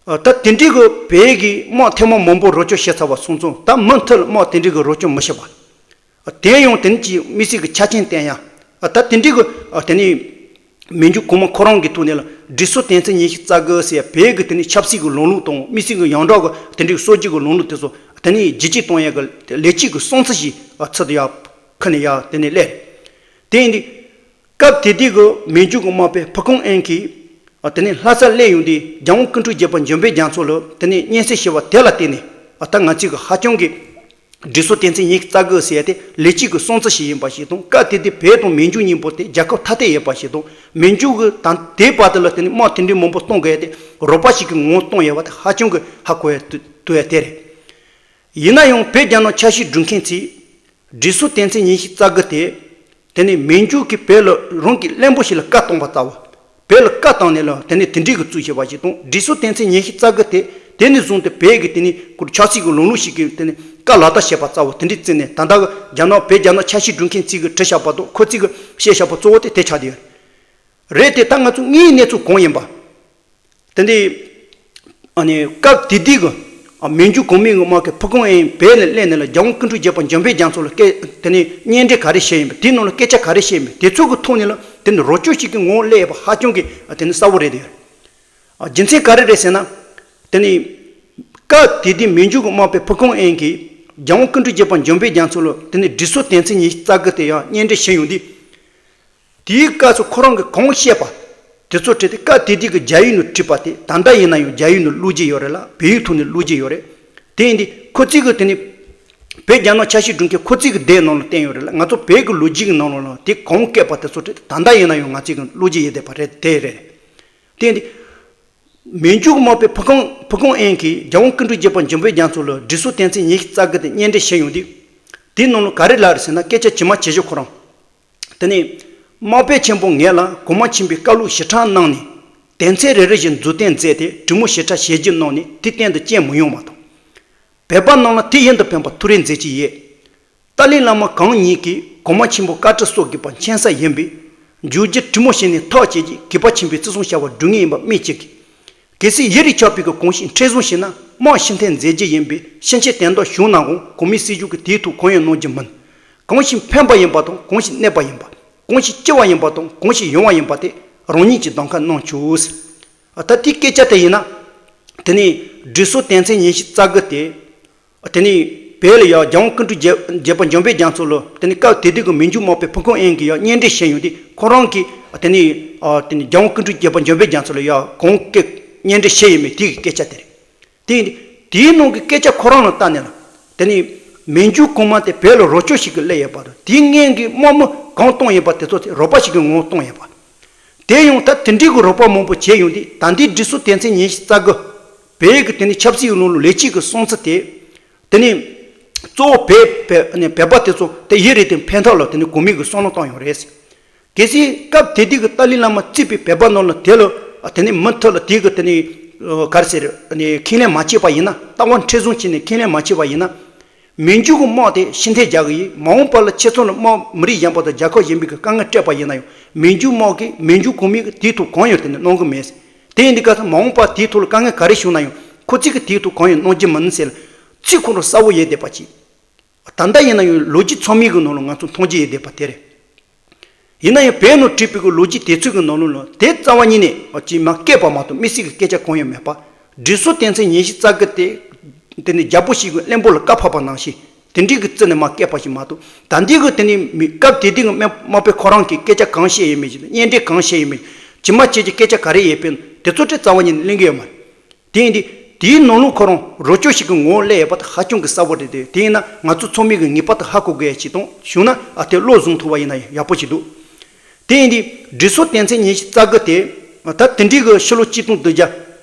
ཨ་ད་དེ་འདྲའི་གི་བོད་ཀྱི་དམག་ཐེངས་མ་མང་པོ་རོགས་སྐྱོར་བྱས་ཚར་བ་སོང་ཙང་ད་མུ་མཐུད་དམག་དེ་འདྲའི་གི་རོགས་སྐྱོར་མི་བྱེད་པ། ཨ་དེ་ཡང་དེ་ནས་ཀྱི་དམིགས་བསལ་གྱི་ཆ་རྐྱེན་བསྟན་ཡ། ཨ་ད་དེ་འདྲའི་གི་ཨ་དེ་ནས་མི་འཇུག་གོང་མ་ཁོ་རང་གི་ཐོག་ནས་ལ་སྒྲིག་སྲོལ་དོན་ཚན་ཉི་ཤུ་རྩ་དགུ་ཟེར་བོད་ཀྱི་དེ་ནས་ཆབ་སྲིད་ཀྱི་ལམ་ལུགས་དང་དམིགས་བསལ་གྱི་ཡོངས་གྲགས་ཀྱི་དེ་འདྲའི་གི་སྲོལ་རྒྱུན་གྱི་ལམ་ལུགས་དེ་ཚོ་དེ་ནས་བསྒྱུར་བཅོས་གཏོང་ཡ་གི་ལས་བྱེད་ཀྱི་སྲུང་བརྩི་ཞིག་ཨ་ཚུད་ཡ་ཁུར་ནས་ཡ་དེ་ནས་སླེབས། དེ་ཡིན་དུས། སྐབས་དེ་དུས་ཀྱི་མི་འཇུག་གི་དམག་དཔོན་ཕུ་ཁང་ཨན་གྱིས། དེ་ནས་ལྷ་སར་སླེབས་ཡོང་དུས་རྒྱལ་དབང་སྐུ་ཕྲེང་བརྒྱད་པ་འཇམ་དཔལ་རྒྱ་མཚོ་ལ་དེ་ནས་སྙན་སེང་ཞུས་པ་དེ་ལ་བརྟེན་ནས་ཨ་ད་ང་ཚོས་ཀྱི་ཧ་ཅང་གི་སྒྲིག་སྲོལ་དོན་ཚན་ཉི་ཤུ་རྩ་དགུ་ཟེར་ཡ་དེ་ལས་བྱེད་ཀྱི་སྲུང་བརྩི་ཞིག་ཡིན་པ་ཞིག་དང་། སྐབས་དེ་དུས་བོད་དང་མི་འཇུག་གཉིས་པོ་དེ་རྒྱལ་ཁབ་ཐ་དད་ཡོད་པ་ཞིག་དང་། མི་འཇུག་གི་དང་དེའི་བར་དུ་ལ་དེ་ནས་དམག་དེ་འདྲའི་མང་པོ་གཏོང་དགོས་ཡ་དེ་རོགས་པ་ཞིག་གི་ངང་གཏོང་ཡ་བ་དེ་ཧ་ཅང་གི་ཧ་གོ་ཡ་ཐུབ་ཐུབ་ཡ་དེ་རེད། ཡིན་ན་ཡང་བོད་རྒྱ་ནག་ཆབ་སྲིད་སྒྲིག་མཁན་ཚོས། སྒྲིག་སྲོལ་དོན་ཚན་ཉི་ཤུ་རྩ་དགུ་དེ། དེ་ནས་མི་འཇུག་གིས་བོད་ལ་རང་གི་བློན་པོ་ཞིག་ལ་བཀའ་བཏང་པ་ལྟ་བུ། བོད་ལ་བཀའ་བཏང་ནས་ལ་དེ་ནས་དེ་འདྲའི་གི་བཙུགས་བྱས་པ་ཞིག་དང་། སྒྲིག་སྲོལ་དོན་ཚན་ཉི་ཤུ་རྩ་དགུ་དེ་དེ་ནས་བཟུང་སྟེ་བོད་ཀྱི་དེ་ནས་ཁུར་ཆབ་སྲིད་ཀྱི་ལམ་ལུགས་ཤིག་གི་དེ་ནས་བཀའ་ལག་བསྟར་བྱས་པ་ལྟ་བུ་དེ་འདྲའི་བརྩིས་ནས། ད་ལྟ་གི་རྒྱ་ནག་བོད་རྒྱ་ནག་ཆབ་སྲིད་སྒྲིག་མཁན་ཚོས་གི་བྲིས་བཞག་པ་དང་ཁོ་ཚོས་གི་བཤད་བཞག་པ་གཙོ་བོ་དེ་དེ་ཆགས་བསྡད་ཡོད་རེད། དེ་ད་ང་ཚོ་དངོས་གནས་ཚུལ་གང་ཡིན་པ། དེ་འདི། ཨ་ནི་སྐབས་དེ་དུས་ཀྱི་ མན་ཇུ་གོང་མའི་དམག་གིས་ཕུ་ཁུང་ཨན་བོད་ལ་སླེབས་ནས་ལ་རྒྱལ་དབང་སྐུ་ཕྲེང་བརྒྱད་པ་འཇམ་དཔལ་རྒྱ་མཚོ་ལ་སྐད་དེ་ནས་གཉེན་འབྲེལ་ག་རེ་བྱས་ཡིན་པ། དེའི་ནང་ལ་སྐད་ཆ་ག་རེ་བཤད་ཡིན་པ། དེ་ཚོ་གི་ཐོག་ནས་ལ་དེ་ནི་རོབ་ཅོག་ཞིག་གི་ངོ་བོ་སླེབས་ཡོད་པ་ཧ་ཅང་གི་དེ་ནི་གསལ་བོ་རེད་དེ། རྒྱུ་མཚན་ག་རེ་རེད་ཟེར་ན། དེ་ནི་སྐབས་དེ་དུས་མན་ཇུ་གི་དམག་དཔོན་ཕུ་ཁུང་ཨན་གྱིས་རྒྱལ་དབང་སྐུ་ཕྲེང་བརྒྱད་པ་འཇམ་དཔལ་རྒྱ་མཚོ་ལ་དེ་ནི་སྒྲིག་སྲོལ་དོན་ཚན་ཉི་ཤུ་རྩ་དགུ་དེ་ཡང་གཉེན་འབྲེལ་བྱས་ཡོང་དུས། དེའི་སྐབས་སུ་ཁོ་རང་གིས་གང་བཤད་པ་དེ་ཚོ་བྲིས་ཏེ། སྐབས་དེ་དུས་ཀྱི་རྒྱ་ཡིག་ནང་བྲིས་པ་དེ་ད་ལྟ་ཡིན་ན་ཡང་རྒྱ་ཡིག་ནང་བླུགས་ཀྱི་ཡོད་རེད་ལ། བོད་ཡིག་ཐོག་ནས་བླུགས་ཀྱི་ཡོད་རེད། དེ་ཡིན་དུས་ཁོ་ཚོས་གི་དེ་ནི་བོད་རྒྱ་ནག་ཆབ་སྲིད་དྲུང་འཕར་ཁོ་ཚོས་གི་དེབ་ནང་ལ་བསྟན་ཡོད་རེད་ལ། ང་ཚོ་བོད་ཀྱི་ལོ་རྒྱུས་ཀྱི་ནང་ལ་ལ་དེ་གང་བཀོད་པ་དེ་ཚོ་བྲིས་ཏེ་ད་ལྟ་ཡིན་ན་ཡང་ང་ཚོས་གི་བླུགས་ཀྱི་ཡོད་བསྡད་པ་རེད་དེ་རེད། དེ་ཡིན་དུས། མན་ཇུ་དམག་དཔོན་ཕུ་ཁུང་ཕུ་ཁུང་ཨན་གྱིས་རྒྱལ་དབང་སྐུ་ཕྲེང་བརྒྱད་པ་འཇམ་དཔལ་རྒྱ་མཚོ་ལ་སྒྲིག་སྲོལ་དོན་ཚན་ཉི་ཤུ་རྩ་དགུ་དེ་གཉེན་འབྲེལ་བྱས་ཡོང་དུས། དེའི་ནང་ལ་ག་རེ་ལབ་རེད་ཟེར་ན། སྐད་ཆ་ཇི་མ་ཇི་བཞིན་ཁོ་རང་། དེ་ནས་དམག་དཔོན་ཆེན་པོ་ངེད་ལ་གོང་མ་ཆེན་པོས་བཀའ་སློབ་ཞིབ་ཕྲ་གནང་ནས། དོན་ཚན་རེ་རེ་བཞིན་མཛུབ་སྟོན་མཛད་དེ་གྲོས་མོལ་ཞིབ་ཕྲ་བྱས་རྗེས་གནང་ནས། དེ་སྟེང་དུ་རྐྱེན་མི་ཡོང་བ་དང་། བོད་པ་རྣམས་ལ་དུས་ཡུན་དུ་ཕན་པ་ཐུགས་རེ་མཛད་ཀྱི་ཡོད། ཏཱ་ལའི་བླ་མ་གང་ཉིད་ཀྱིས་གོང་མ་ཆེན་པོ་བཀའ་དྲིན་གསོ་དགོས་པ་མཁྱེན་གསལ་ཡིན་པས། མཇུག་བསྒྲིལ་གྲོས་མོལ་བྱས་ནས་ཐག་བཅད་རྗེས་གུས་པ་ཆེན་པོས་བརྩི་སྲུང་བྱ་བར་འགྲོ་ངེས་ཡིན་པ་སྨོས་ཅི་དགོས། གལ་སྲིད་ཡུན་རིང་ཆགས་པའི་གོང་བཞིན་མཁྲེགས་བཟུང་བྱས་ན་དམག་ཕྱིར་འཐེན་མཛད་རྒྱུ་ཡིན་པས། ཕྱིན་ཆད་དོན་དག་བྱུང་ན་འོང་གོང་མའི་སྲིད་བྱུས་ཀྱི་དེའི་ཐོག་གང་ཡང་གནང་རྒྱུ་མིན། གང་ཞིག་ཕན་པ་ཡིན་པ་དང་གང་ཞིག་གནོད་པ་ཡིན་པ། གང་ཞིག་སྐྱིད་པ་ཡིན་པ་དང་གང་ཞིག་ཡོང་བ་ཡིན་པ་དེ་རང་ཉིད་ཀྱིས་གདམ་ཁ་གནང་ཆོག་ཟེར། ད་དེའི་སྐད་ཆ་དེ་ཡིན་ན། དེ་ནས་སྒྲིག་སྲོལ་དོན་ཚན་ཉི་ཤུ་རྩ་དགུ་དེ། དེ་ནས་བོད་ལ་ཡང་རྒྱལ་དབང་སྐུ་ཕྲེང་བརྒྱད་པ་འཇམ་དཔལ་རྒྱ་མཚོ་ལ། དེ་ནས་སྐབས་དེ་དུས་ཀྱི་མན་ཇུ་དམག་དཔོན་ཕུ་ཁུང་ཨན་གྱིས་ཡང་གཉེན་འབྲེལ་བྱས་ཡོང་དུས། ཁོ་རང་གིས་དེ་ནས་དེ་ནས་རྒྱལ་དབང་སྐུ་ཕྲེང་བརྒྱད་པ་འཇམ་དཔལ་རྒྱ་མཚོ་ལ་ཡང་གང་སྐད་གཉེན་འབྲེལ་བྱས་ཡོད་མེད་དེ་གི་སྐད་ཆ་དེ་རེད། དེ་ཡིན་དུས་དེའི་ནང་གི་སྐད་ཆ་ཁོ་རང་ལ་བལྟས་ནས་ལ། དེ་ནས་མན་ཇུ་གོང་མ་དེ་བོད་ལ་རོབ་ཅོག་ཞིག་གི་སླེབས་ཡོད་པ་དང་། དེའི་སྔོན་གྱི་དམག་མི་གང་བཏང་ཡོད་པ་དེ་ཚོ་དེ་རོགས་པ་ཞིག་གི་ངོ་བོ་བཏང་ཡོད་པ། དེ་ཡང་ད་དེ་འདྲའི་གི་རོགས་པ་མང་པོ་བྱས་ཡོང་དུས། ད་ལྟའི་སྒྲིག་སྲོལ་དོན་ཚན་ཉི་ཤུ་རྩ་དགུ། བོད་ཀྱི་དེ་ནི་ཆབ་སྲིད་ཀྱི་ནང་ལ་ལས་བྱེད་ཀྱི་སྲུང་བརྩི་དེ། དེ་ནི་གཙོ་བོ་བོད་བོད་ནི་བོད་པ་དེ་ཚོ་དེ་ཡུན་རིང་དེ་ཕན་ཐོགས་ལ་དེ་ནི་གོང་མའི་གི་བསམ་བློ་བཏང་ཡོད་རེད། གལ་སྲིད་སྐབས་དེ་དུས་ཀྱི་ཏཱ་ལའི་བླ་མ་བརྩིས་པའི་བོད་པ་རྣམས་ལ་དེ་ལ་དེ་ནི་མུ་མཐུད་ལ་དེ་གི་དེ་ནི་ག་རེ་ཟེར་ནི་ཁས་ལེན་མ་བྱས་པ་ཡིན་ན། ལྟ་བ་མཁྲེགས་བཟུང་བྱས་ནས་ཁས་ལེན་མ་བྱས་པ་ཡིན་ན། མན་ཇུ་གི་དམག་དེ་ཕྱིར་འཐེན་རྒྱག་གི་ཡིན། མ་འོངས་པ་ལ་ཁྱེད་ཚོ་ལ་དམག་མི་རིགས་གཞན་པ་དང་རྒྱལ་ཁབ་གཞན་པའི་གི་དཀའ་ངལ་སྤྲད་པ་ཡིན་ན་ཡང་། མན་ཇུ་དམག་གིས་མན་ཇུ་གོང་མའི་གི་དེའི་ཐོག་གང་ཡང་དེ་ནི་གནང་གི་མེད། དེ་ཡིན་དུས་སྐབས་སུ་མ་འོངས་པ་དེའི་ཐོག་ལ་དཀའ་ངལ་ག་རེ་བྱུང་ན་ཡང་ཁོ་ཚོས་གི་དེའི་ཐོག་གང་ཡང་གནང་རྒྱུ་མིན་ཟེར་ལ། ཚིག་ཁོ་རང་གསལ་བོ་ཡོད་བསྡད་པ་ཅིག་ད་ལྟ་ཡིན་ན་ཡང་ལོ་རྒྱུས་ཚང་མའི་གི་ནང་ལ་ང་ཚོ་མཐོང་རྒྱུ་ཡོད་བསྡད་པ་དེ་རེད། ཡིན་ན་ཡང་བོད་ནང་བྲིས་པའི་གི་ལོ་རྒྱུས་དེ་ཚོའི་གི་ནང་ལོགས་ལ་དེ་རྩ་བ་ཉིད་ནས་ཅིག་མ་བཀོད་པ་མ་གཏོགས་དམིགས་བསལ་གྱི་སྐད་ཆ་གང་ཡང་མེད་པ། སྒྲིག་སྲོལ་དོན་ཚན་ཉི་ཤུ་རྩ་དགུ་དེ། དེ་ནི་རྒྱལ་པོ་ཞིག་གིས་བློན་པོ་ལ་བཀའ་ཕབ་པ་ནང་བཞིན་དེ་འདྲའི་གི་བརྩིས་ནས་མ་བཀོད་པ་ཞིག་མ་གཏོགས། ད་འདི་གི་དེ་ནི་མི་སྐབས་དེ་དུས་ཀྱི་དམག་དམག་དཔོན་ཁོ་རང་གིས་སྐད་ཆ་གང་བཤད་ཡོད་མེད་ཅིག་དང་། གཉེན་འབྲེལ་གང་བཤད་ཡོད་མེད། ཇི་མ་ཇི་བཞིན་སྐད་ཆ་ག་རེ་ཡོད་པའི་དེ་ཚོ་དེ་རྩ་བ་ཉིད་ནས་གླེང་གི་ཡོད་མ་རེད། དེ་ཡིན་དུས་དེའི་ནང་ལོགས་ཁོ་རང་རོབ་ཅོག་ཞིག་གི་ངོ་བོ་སླེབས་ཡོད་པ་དེ་ཧ་ཅང་གི་གསལ་བོ་རེད་དེ། དེ་ཡིན་ན་ང་ཚོ་ཚང་མས་གི་ངེས་པར་དུ་ཧ་གོ་དགོས་ཡ་ཅིག་དང་། བྱུང་ན་ཨ་དེ་བློ་བཟུང་ཐུབ་པ་ཡིན་ན་ཡག་པོ་ཞིག་འདུག་དེ་ཡིན་དུས་སྒྲིག་སྲོལ་དོན་ཚན་ཉི་ཤུ་རྩ་དགུ་དེ། ད་དེ་འདྲའི་གི་ཕྱི་ལོ་གཅིག་སྟོང་བདུན་བརྒྱ་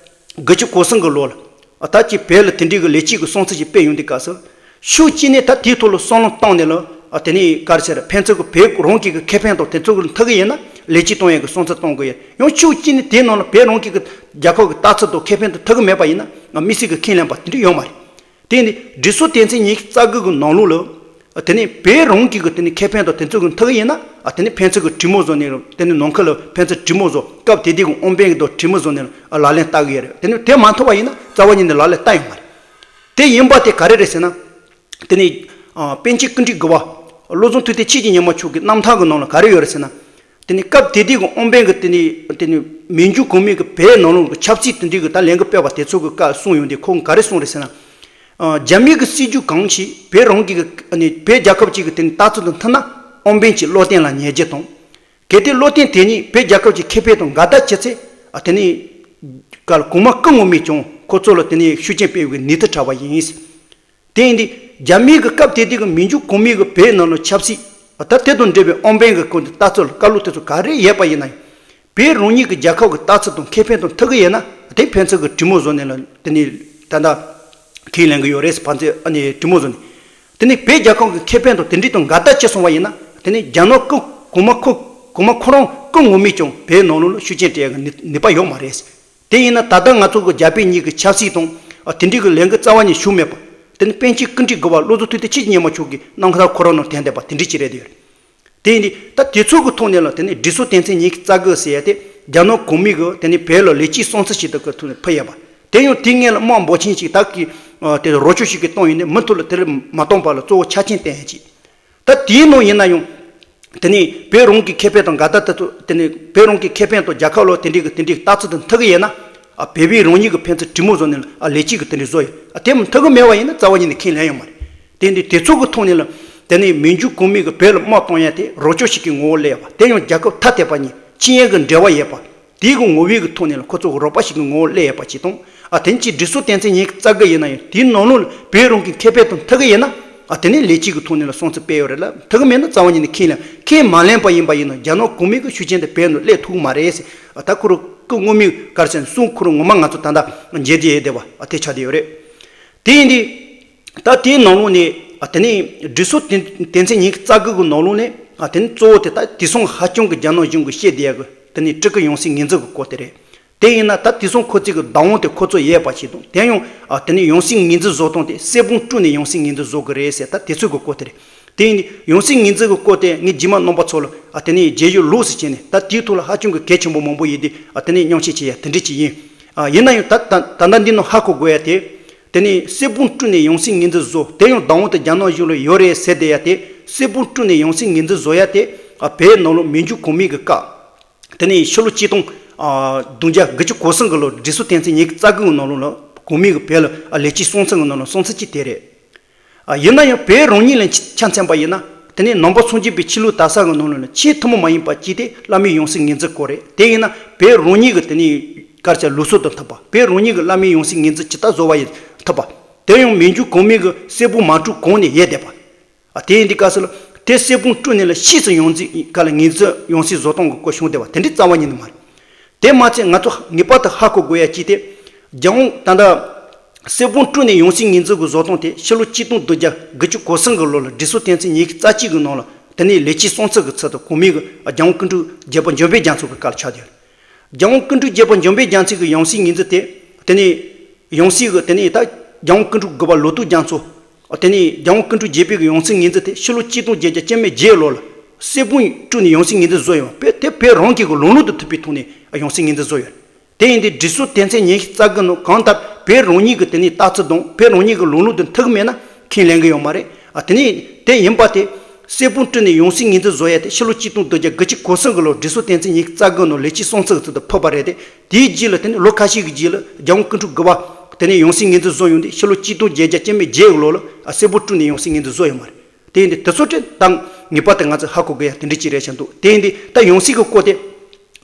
དགུ་བཅུ་གོ་གསུམ་གི་ལོ་ལ། ད་ཅིག་བོད་ལ་དེ་འདྲའི་གི་ལས་བྱེད་ཀྱི་སྲུང་བརྩི་ཞིག་སྤེལ་ཡོང་དུས་སྐབས་སུ། ཕྱོགས་གཅིག་ནས་ད་དེའི་ཐོག་ལ་བསམ་བློ་བཏང་ནས་ལ། ཨ་དེ་ནས་ག་རེ་ཟེར། ཕན་ཚུན་གྱི་བོད་རང་གི་གི་ཁེ་ཕན་དང་དེ་ཚོ་གི་ཐུག་གི་ཡིན་ན་ལས་བྱེད་གཏོང་ཡས་ཀྱི་སྲུང་བརྩི་གཏོང་དགོས་ཡ། ཡང་ཕྱོགས་གཅིག་ནས་དེའི་ནང་ལ་བོད་རང་གི་གི་རྒྱལ་ཁབ་ཀྱི་ལྟ་ཚུལ་དང་ཁེ་ཕན་དུ་ཐུག་གི་མེད་པ་ཡིན་ན་དམིགས་བསལ་གྱི་ཁས་ལེན་པ་དེ་འདྲ་ཡོད་མ་རེད། དེ་ནི་སྒྲིག་སྲོལ་དོན་ཚན་ཉི་ཤུ་རྩ་དགུ་གི་ནང་ལོགས་ལ། ཨ་དེ་ནས་བོད་རང་གི་གི་དེ་ནི་ཁེ་ཕན་དང་དེ་ཚོ་གི་ཐུག་གི་ཡིན་ན། ཨ་དེ་ནི་ཕན་ཚུན་གྱི་གྲོས་མོལ་བཟོ་ནས་ལ། དེ་ནི་ནང་ཁུལ་ལ་ཕན་ཚུན་གྲོས་མོལ་བཟོ། སྐབས་དེ་དུས་ཀྱི་དབང་འབངས་ཀྱི་དང་གྲོས་མོལ་བཟོ་ནས་ལ་ལག་ལེན་བསྟར་གི་ཡོད་རེད། དེ་ནི་དེ་མ་ཐུབ་པ་ཡིན་ན་རྩ་བ་ཉིད་ནས་ལག་ལེན་བསྟར་ཡོང་མ་རེད། དེ་ཡིན་པ་དེ་ག་རེ་རེད་ཟེར་ན། དེ་ནི། ཨ་པཎ་ཆེན་སྐུ་ཕྲེང་དགུ་པ། བློ་བཟང་ཐུབ་བསྟན་ཆོས་ཀྱི་ཉི་མ་མཆོག་གི་རྣམ་ཐར་གྱི་ནང་ལ་ག་རེ་ཡོད་རེད་ཟེར་ན། དེ་ནི་སྐབས་དེ་དུས་ཀྱི་དབང་འབངས་ཀྱི་དེ་ནི་དེ་ནི་མན་ཇུ་གོང་མའི་གི་བོད་ནང་ལོགས་ཀྱི་ཆབ་སྲིད་དེ་འདྲའི་གི་ད་ལས་འགུལ་སྤེལ་བ་དེ་ཚོ་གི་སྐབས་གསུངས་ཡོང་དུས། ཁོང་ག་རེ་གསུངས་རེད་ཟེར་ན། ཨ་རྒྱ་མིའི་གི་སྲིད་ཇུས་གང་ཞིག་བོད་རང་གི་གི་ཨ་ནི་བོད་རྒྱལ་ཁབ་ཅིག་གི་དེ་ནི་ལྟ་ཚུལ་དང་མཐུན་ན་དབང་འབངས་ཀྱིས་བློ་གཏད་ལ་ཉན་རྒྱུ་དང་། གལ་ཏེ་བློ་གཏད་དེ་ཉིད་བོད་རྒྱལ་ཁབ་ཀྱི་ཁེ་ཕན་དང་འགལ་ཟླ་ཆེ་ཚེ། ཨ་དེ་ནི་ག་ལ་གོང་མ་སྐུ་ངོ་མས་ཀྱང་ཁོ་ཚོ་ལ་དེ་ནི་ཤུགས་རྐྱེན་སྤེལ་བའི་ནུས་མཐུ་བྲལ་བ་ཡིན། དེ་ཡིན་དུས་རྒྱ་མིའི་གི་སྐབས་དེ་དུས་ཀྱི་མན་ཇུ་གོང་མའི་གི་བོད་ནང་ལ་ཆབ་སྲིད། ད་དེ་དང་འབྲེལ་བའི་དབང་འབངས་ཀྱི་སྐོར་གྱི་ལྟ་ཚུལ་བཀའ་སློབ་དེ་ཚོ་ག་རེ་ཡོད་པ་ཡིན་ན་ཡང་། བོད་རང་ཉིད་ཀྱི་རྒྱལ་ཁབ་ཀྱི་ལྟ་ཚུལ་དང་ཁེ་ཕན་དང་ཐུག་གི་ཡོད་ན། དེ་ཕན་ཚུན་གྱི་གྲོས་མོལ་བཟོ་ནས་ལ་དེ་ནི་ད་ལྟ་ཁས་ལེན་གྱི་ཡོད་རེད། ཕན་ཚུན་ཨ་ནི་གྲོས་མོལ་བཟོ་ནས། དེ་ནི་བོད་རྒྱལ་ཁབ་ཀྱི་ཁེ་ཕན་དང་དེ་འདྲའི་དང་འགལ་ཟླ་ཆེ་སོང་བ་ཡིན་ན། དེ་ནི་རྒྱ་ནག་སྐུ་གོང་མ་ཁོ་གོང་མ་ཁོ་རང་སྐུ་ངོ་མས་ཀྱང་བོད་ནང་ལོགས་ལ་ཤུགས་རྐྱེན་སྤྲད་ཡག་གི་ནུས་ནུས་པ་ཡོད་མ་རེད། དེ་ཡིན་ན་ད་ལྟ་ང་ཚོ་གི་རྒྱ་བོད་གཉིས་ཀྱི་ཆབ་སྲིད་དང་། ཨ་དེ་འདྲའི་གི་ལས་འགུལ་རྩ་བ་ཉིད་བྱུང་མེད་པ། དེ་ནི་པཎ་ཆེན་སྐུ་ཕྲེང་དགུ་པ་བློ་བཟང་ཐུབ་བསྟན་ཆོས་ཀྱི་ཉི་མ་མཆོག་གི་རྣམ་ཐར་ཁོ་རང་ནང་དྲན་བསྡད་པ་དེ་འདྲའི་ཅིག་རེད་དེ་ཡོད་རེད། དེ་ཡིན་དུས་ད་དེ་ཚོ་གི་ཐོག་ནས་ལ་དེ་ནི་སྒྲིག་སྲོལ་དོན་ཚན་ཉི་ཤུ་རྩ་དགུ་ཟེར་ཡ་དེ་རྒྱ་ནག་གོང་མའི་གི་དེ་ནི་བོད་ལ་ལས་བྱེད་སྲུང་བརྩི་ཞིག་ཏུ་གི་ཐོག་ནས་ཕུལ་ཡོད་པ། དེ་ཡང་དེའི་སྔོན་ལ་དམག་འབོར་ཆེན་ཞིག་ད་གི་ ཨ་དེ་རོགས་སྐྱོར་ཞིག་གིས་གཏོང་ཡིན་ནའི་མུ་མཐུད་ལ་དེ་ལ་མ་གཏོང་པ་ལ་གཙོ་བོ་ཆ་རྐྱེན་བསྟན་ཡ་ཅིག་ད་དེའི་ནང་ཡིན་ན་ཡང་། དེ་ནས་བོད་རང་གི་ཁེ་ཕན་དང་འགལ་ཟླ་དེ་ཚོ་དེ་ནས་བོད་རང་གི་ཁེ་ཕན་དང་རྒྱལ་ཁབ་ལ་དེ་འདྲའི་གི་དེ་འདྲའི་ལྟ་ཚུལ་དང་མཐུན་གི་ཡིན་ན། ཨ་བོད་པའི་རང་ཉིད་ཀྱི་ཕན་ཚུན་གྲོས་མོལ་བཟོ་ནས་ལ་ཨ་ལས་བྱེད་ཀྱི་དེ་འདྲའི་བཟོ་ཡོད། ཨ་དེ་མཐུན་གི་མེད་པ་ཡིན་ན་རྩ་བ་ཉིད་ནས་ཁས་ལེན་ཡོད་མ་རེད། དེ་འདི་དེ་ཚོ་གི་ཐོག་ནས་ལ་དེ་ནས་མན་ཇུ་གོ་མི་གི་བོད་ལ་དམག་གཏོང་ཡ་དེ་རོགས་སྐྱོར་ཞིག་གི་ངོ་བོ་སླེབས་པ་དེ་ཡང་རྒྱལ་ཁབ་ཐ་དད་པ་གཉིས་སྤྱི་ཡོངས་ཀྱི་འབྲེལ་བ་ཡོད་པ། དེའི་གི་ངོ་བོའི་གི་ཐོག་ནས་ལ་ཁོ་ཚོ་གི་རོགས་པ་ཞིག་གི་ངོ་བོ་སླེབས་ཡོད་པ་ཅིག་དང་། ཨ་དེ་ནས་ཅིག་སྒྲིག་སྲོལ་དོན་ཚན་ཉི་ཤུ་རྩ་དགུ་ཡིན་ན་ཡང་དེའི་ནང་ལོགས་ལ་བོད་རང་གི་ཁེ་ཕན་དང་མཐུན་གི་ཡིན་ན། ཨ་དེ་ནས་ལས་བྱེད་ཀྱི་ཐོག་ནས་ལ་སྲུང་བརྩི་སྤེལ་ཡོད་རེད་ལ། མཐུན་གི་མེད་ན་རྩ་བ་ཉིད་ནས་ཁས་ལེན་ཁས་མ་ལེན་པ་ཡིན་པ་ཡིན་ན་རྒྱ་ནག་གོང་མའི་གི་ཤུགས་རྐྱེན་དེ་བོད་ནང་སླེབས་ཐུབ་གི་མ་རེད་ཟེར། ཨ་ད་ཁོ་རང་སྐུ་ངོ་མའི་གར་ཟེར་གསུང་ཁོ་རང་ངོ་མ་ང་ཚོ་ད་ལྟ་མཇལ་རྒྱུ་ཡོད་བསྡད་པ་ཨ་དེ་ཆགས་བསྡད་ཡོད་རེད། དེ་ཡིན་དུས། ད་དེའི་ནང་ལོགས་ནས་ཨ་དེ་ནས་སྒྲིག་སྲོལ་དོན་དོན་ཚན་ཉི་ཤུ་རྩ་དགུ་གི་ནང་ལོགས་ནས་ཨ་དེ་ནས་གཙོ་བོ་དེ་ད་དེང་སང་ཧ་ཅང་གི་རྒྱ་ནག་གཞུང་གིས་བཤད་བསྡད་ཡ་གི་དེ་ནས་སྤྲུལ་སྐུ་ཡང་སྲིད་ངོས་འཛིན་གི་སྐོར་དེ་རེད། དེ་ཡིན་ན་ད་དེང་སང་ཁོ་ཚོས་གི་བདག་དབང་དེ་ཁོ་ཚོ་ཡོད་པ་ཞིག་དང་། དེ་ཡང་ཨ་དེ་ནས་ཡང་སྲིད་ངོས་འཛིན་བཟོ་སྟངས་དེ་གསེར་བུམ་དཀྲུགས་ནས་ཡང་སྲིད་ངོས་འཛིན་བཟོ་གི་རེད་ཟེར། ད་དེ་ཚོ་གི་སྐོར་དེ་རེད། དེ་ཡིན་དུས་ཡང་སྲིད་ངོས་འཛིན་གི་སྐོར་དེ་ངས་རྗེས་མ་རྣམ་པ་ཚོ་ལ་ཨ་དེ་ནས་རྒྱས་ཡོད་ལུགས་སུ་བྱས་ནས་ད་དེའི་ཐོག་ལ་ཧ་ཅང་གི་གལ་ཆེན་པོ་མང་པོ་ཡོད་དུས་ཨ་དེ་ནས་མཉམ་བཤད་བྱེད་ཡ་དེ་འདྲ་ཅིག་ཡིན། ཨ་ཡིན་ན་ཡང་ད་ད་ད་ལྟ་འདི་ནང་ཧ་གོ་དགོས་ཡ་དེ། དེ་ནས་གསེར་བུམ་དཀྲུགས་ནས་ཡང་སྲིད་ངོས་འཛིན་བཟོ་དེ་ཡང་བདག་དབང་དེ་རྒྱ་ནག་གཞུང་ལ་ཡོད་རེད་ཟེར་བསྡད་ཡ་དེ། གསེར་བུམ་དཀྲུགས་ནས་ཡང་སྲིད་ངོས་འཛིན་བཟོ་ཡ་དེ་ཨ་བོད་ནང་ལོགས་མན་ཇུ་གོང་མའི་གི་སྐབས། དེ་ནས་ཕྱི་ལོ་གཅིག་སྟོང་ཨ་བདུན་བརྒྱ་དགུ་བཅུ་གོ་གསུམ་གི་ལོ་སྒྲིག་སྲོལ་དོན་ཚན་ཉི་ཤུ་རྩ་དགུ་གི་ནང་ལོགས་ལ་གོང་མའི་གི་བོད་ལ་ཨ་ལས་བྱེད་སྲུང་བརྩི་གི་ནང་ལ་སྲུང་བརྩི་ཅིག་དེ་རེད། ཨ་ཡིན་ན་ཡང་བོད་རང་ཉིད་ལ་ཆ་མཚོན་པ་ཡིན་ན། དེ་ནས་ནང་པ་སངས་རྒྱས་པའི་ཆོས་ལུགས་དར་ས་གི་ནང་ལོགས་ལ་ཆེས་ཐུན་མོང་མ་ཡིན་པ་ཅིག་དེ་བླ་མའི་ཡང་སྲིད་ངོས་འཛིན་སྐོར་རེད། དེ་ཡིན་ན་བོད་རང་ཉིད་ཀྱི་དེ་ནས་གར་ཆ་ལུགས་སྲོལ་དང་མཐུན་པ། བོད་རང་ཉིད་ཀྱི་བླ་མའི་ཡང་སྲིད་ངོས་འཛིན་ཇི་ལྟར་བཟོ་བ་ཡིན་མཐུན་པ། དེ་ཡང་མན་ཇུ་གོང་མའི་གི་གསེར་བུམ་མ་དཀྲུགས་གོང་ནས་ཡོད་བསྡད་པ། ཨ་དེ་ཡིན་དུས་སྐབས་སུ་ལ་དེ་གསེར་བུམ་དཀྲུགས་ནས་ལ་ཕྱིས་སུ་ཡང་སྲིད་ག་ལ་ངོས་འཛིན་ཡང་སྲིད་བཟོ་སྟངས་ཀྱི་སྐོར་བྱུང་བསྡད་པ་དེ་འདྲའི་རྩ་བ་ཉིད་ནས་མ་རེད། དེ་མ་ཚད་ང་ཚོ་ངེས་པར་དུ་ཧ་གོ་དགོས་ཡ་ཅིག་དེ། རྒྱལ་དབང་ད་ལྟ་གསེར་བུམ་དཀྲུགས་ནས་ཡང་སྲིད་ངོས་འཛིན་གྱི་བཟོ་སྟངས་དེ་ཕྱི་ལོ་གཅིག་སྟོང་བདུན་བརྒྱ་དགུ་བཅུ་གོ་གསུམ་གྱི་ལོ་ལ་སྒྲིག་སྲོལ་དོན་ཚན་ཉི་ཤུ་རྩ་གཅིག་གི་ནང་ལ་དེ་ནས་ལས་བྱེད་སྲུང་བརྩི་གི་ཚུལ་དུ་གོང་མའི་གི་རྒྱལ་དབང་ཀུན་འཁྲུགས་རྒྱལ་པོ་འཇམ་དཔལ་རྒྱ་མཚོ་གི་སྐབས་ལ་ཆགས་ཡོད། རྒྱལ་དབང་ཀུན་འཁྲུགས་རྒྱལ་པོ་འཇམ་དཔལ་རྒྱ་མཚོ་གི་ཡང་སྲིད་ངོས་འཛིན་དེ། དེ་ནས་ཡང་སྲིད་གི་དེ་ནས་ད་རྒྱལ་དབང་ཀུན་འཁྲུགས་དགུ་པ་ལོ་ཏོག་རྒྱ་མཚོ། དེ་ནས་རྒྱལ་དབང་ཀུན་འཁྲུགས་བརྒྱད་པའི་གི་ཡང་སྲིད་ངོས་འཛིན་དེ་ཕྱི་ལོ་གཅིག་སྟོང་བརྒྱད་བརྒྱ་བཅུ་མེད་བརྒྱད་ལོ་ལ་གསེར་བུམ་དཀྲུགས་ནས་ཡང་སྲིད་ངོས་འཛིན་བཟོས་ཡོད་པ་དེ་བོད་རང་གི་གི་ལམ་ལུགས་དང་མཐུན་པའི་ཐོག་ནས་ཡང་སྲིད་ངོས་འཛིན་བཟོས་ཡོད། དེ་ཡིན་དུས་སྒྲིག་སྲོལ་དོན་ཚན་ཉི་ཤུ་རྩ་དགུ་ནང་གང་ལྟར་བོད་རང་ཉིད་ཀྱི་དེ་ནས་ལྟ་ཚུལ་དང་བོད་རང་ཉིད་ཀྱི་ལམ་ལུགས་དང་མཐུན་གི་མེད་ན་ཁས་ལེན་གི་ཡོད་མ་རེད། ཨ་དེ་ནས་དེ་ཡིན་པ་དེ་གསེར་བུམ་དཀྲུགས་ནས་ཡང་སྲིད་ངོས་འཛིན་བཟོ་ཡ་དེ་ཕྱི་ལོ་གཅིག་སྟོང་བདུན་བརྒྱ་དགུ་བཅུ་གོ་གསུམ་གི་ལོ་སྒྲིག་སྲོལ་དོན་ཚན་ཉི་ཤུ་རྩ་དགུ་ནང་ལས་བྱེད་སྲུང་བརྩི་གི་ཚུལ་དུ་ཕུད་པ་རེད་དེ། དེའི་རྗེས་ལ་དེ་ནས་ལོ་ཁ་ཤས་ཀྱི་རྗེས་ལ་རྒྱལ་དབང་ཀུན་འཁྲུགས་དགུ་པ་དེ་ནས་ཡང་སྲིད་ངོས་འཛིན་བཟོས་ཡོང་དུས་ཕྱི་ལོ་གཅིག་སྟོང་བརྒྱད་བརྒྱ་བཅུ་མེད་བརྒྱད་ལོ་ལ་ཨ་གསེར་བུམ་དཀྲུགས་ནས་ཡང་སྲིད་ངོས་འཛིན་བཟོས་ཡོད་མ་རེད། དེ་ཡིན་དུས་དེ་ཚོ་དེ་དང་ངེས་པར་དུ་ང་ཚོས་ཧ་གོ་དགོས་ཡ་དེ་འདྲ་ཅིག་རེད་བཞག་འདུག་དེ་ཡིན་དུས་ད་ཡང་སྲིད་ཀྱི་སྐོར་དེ།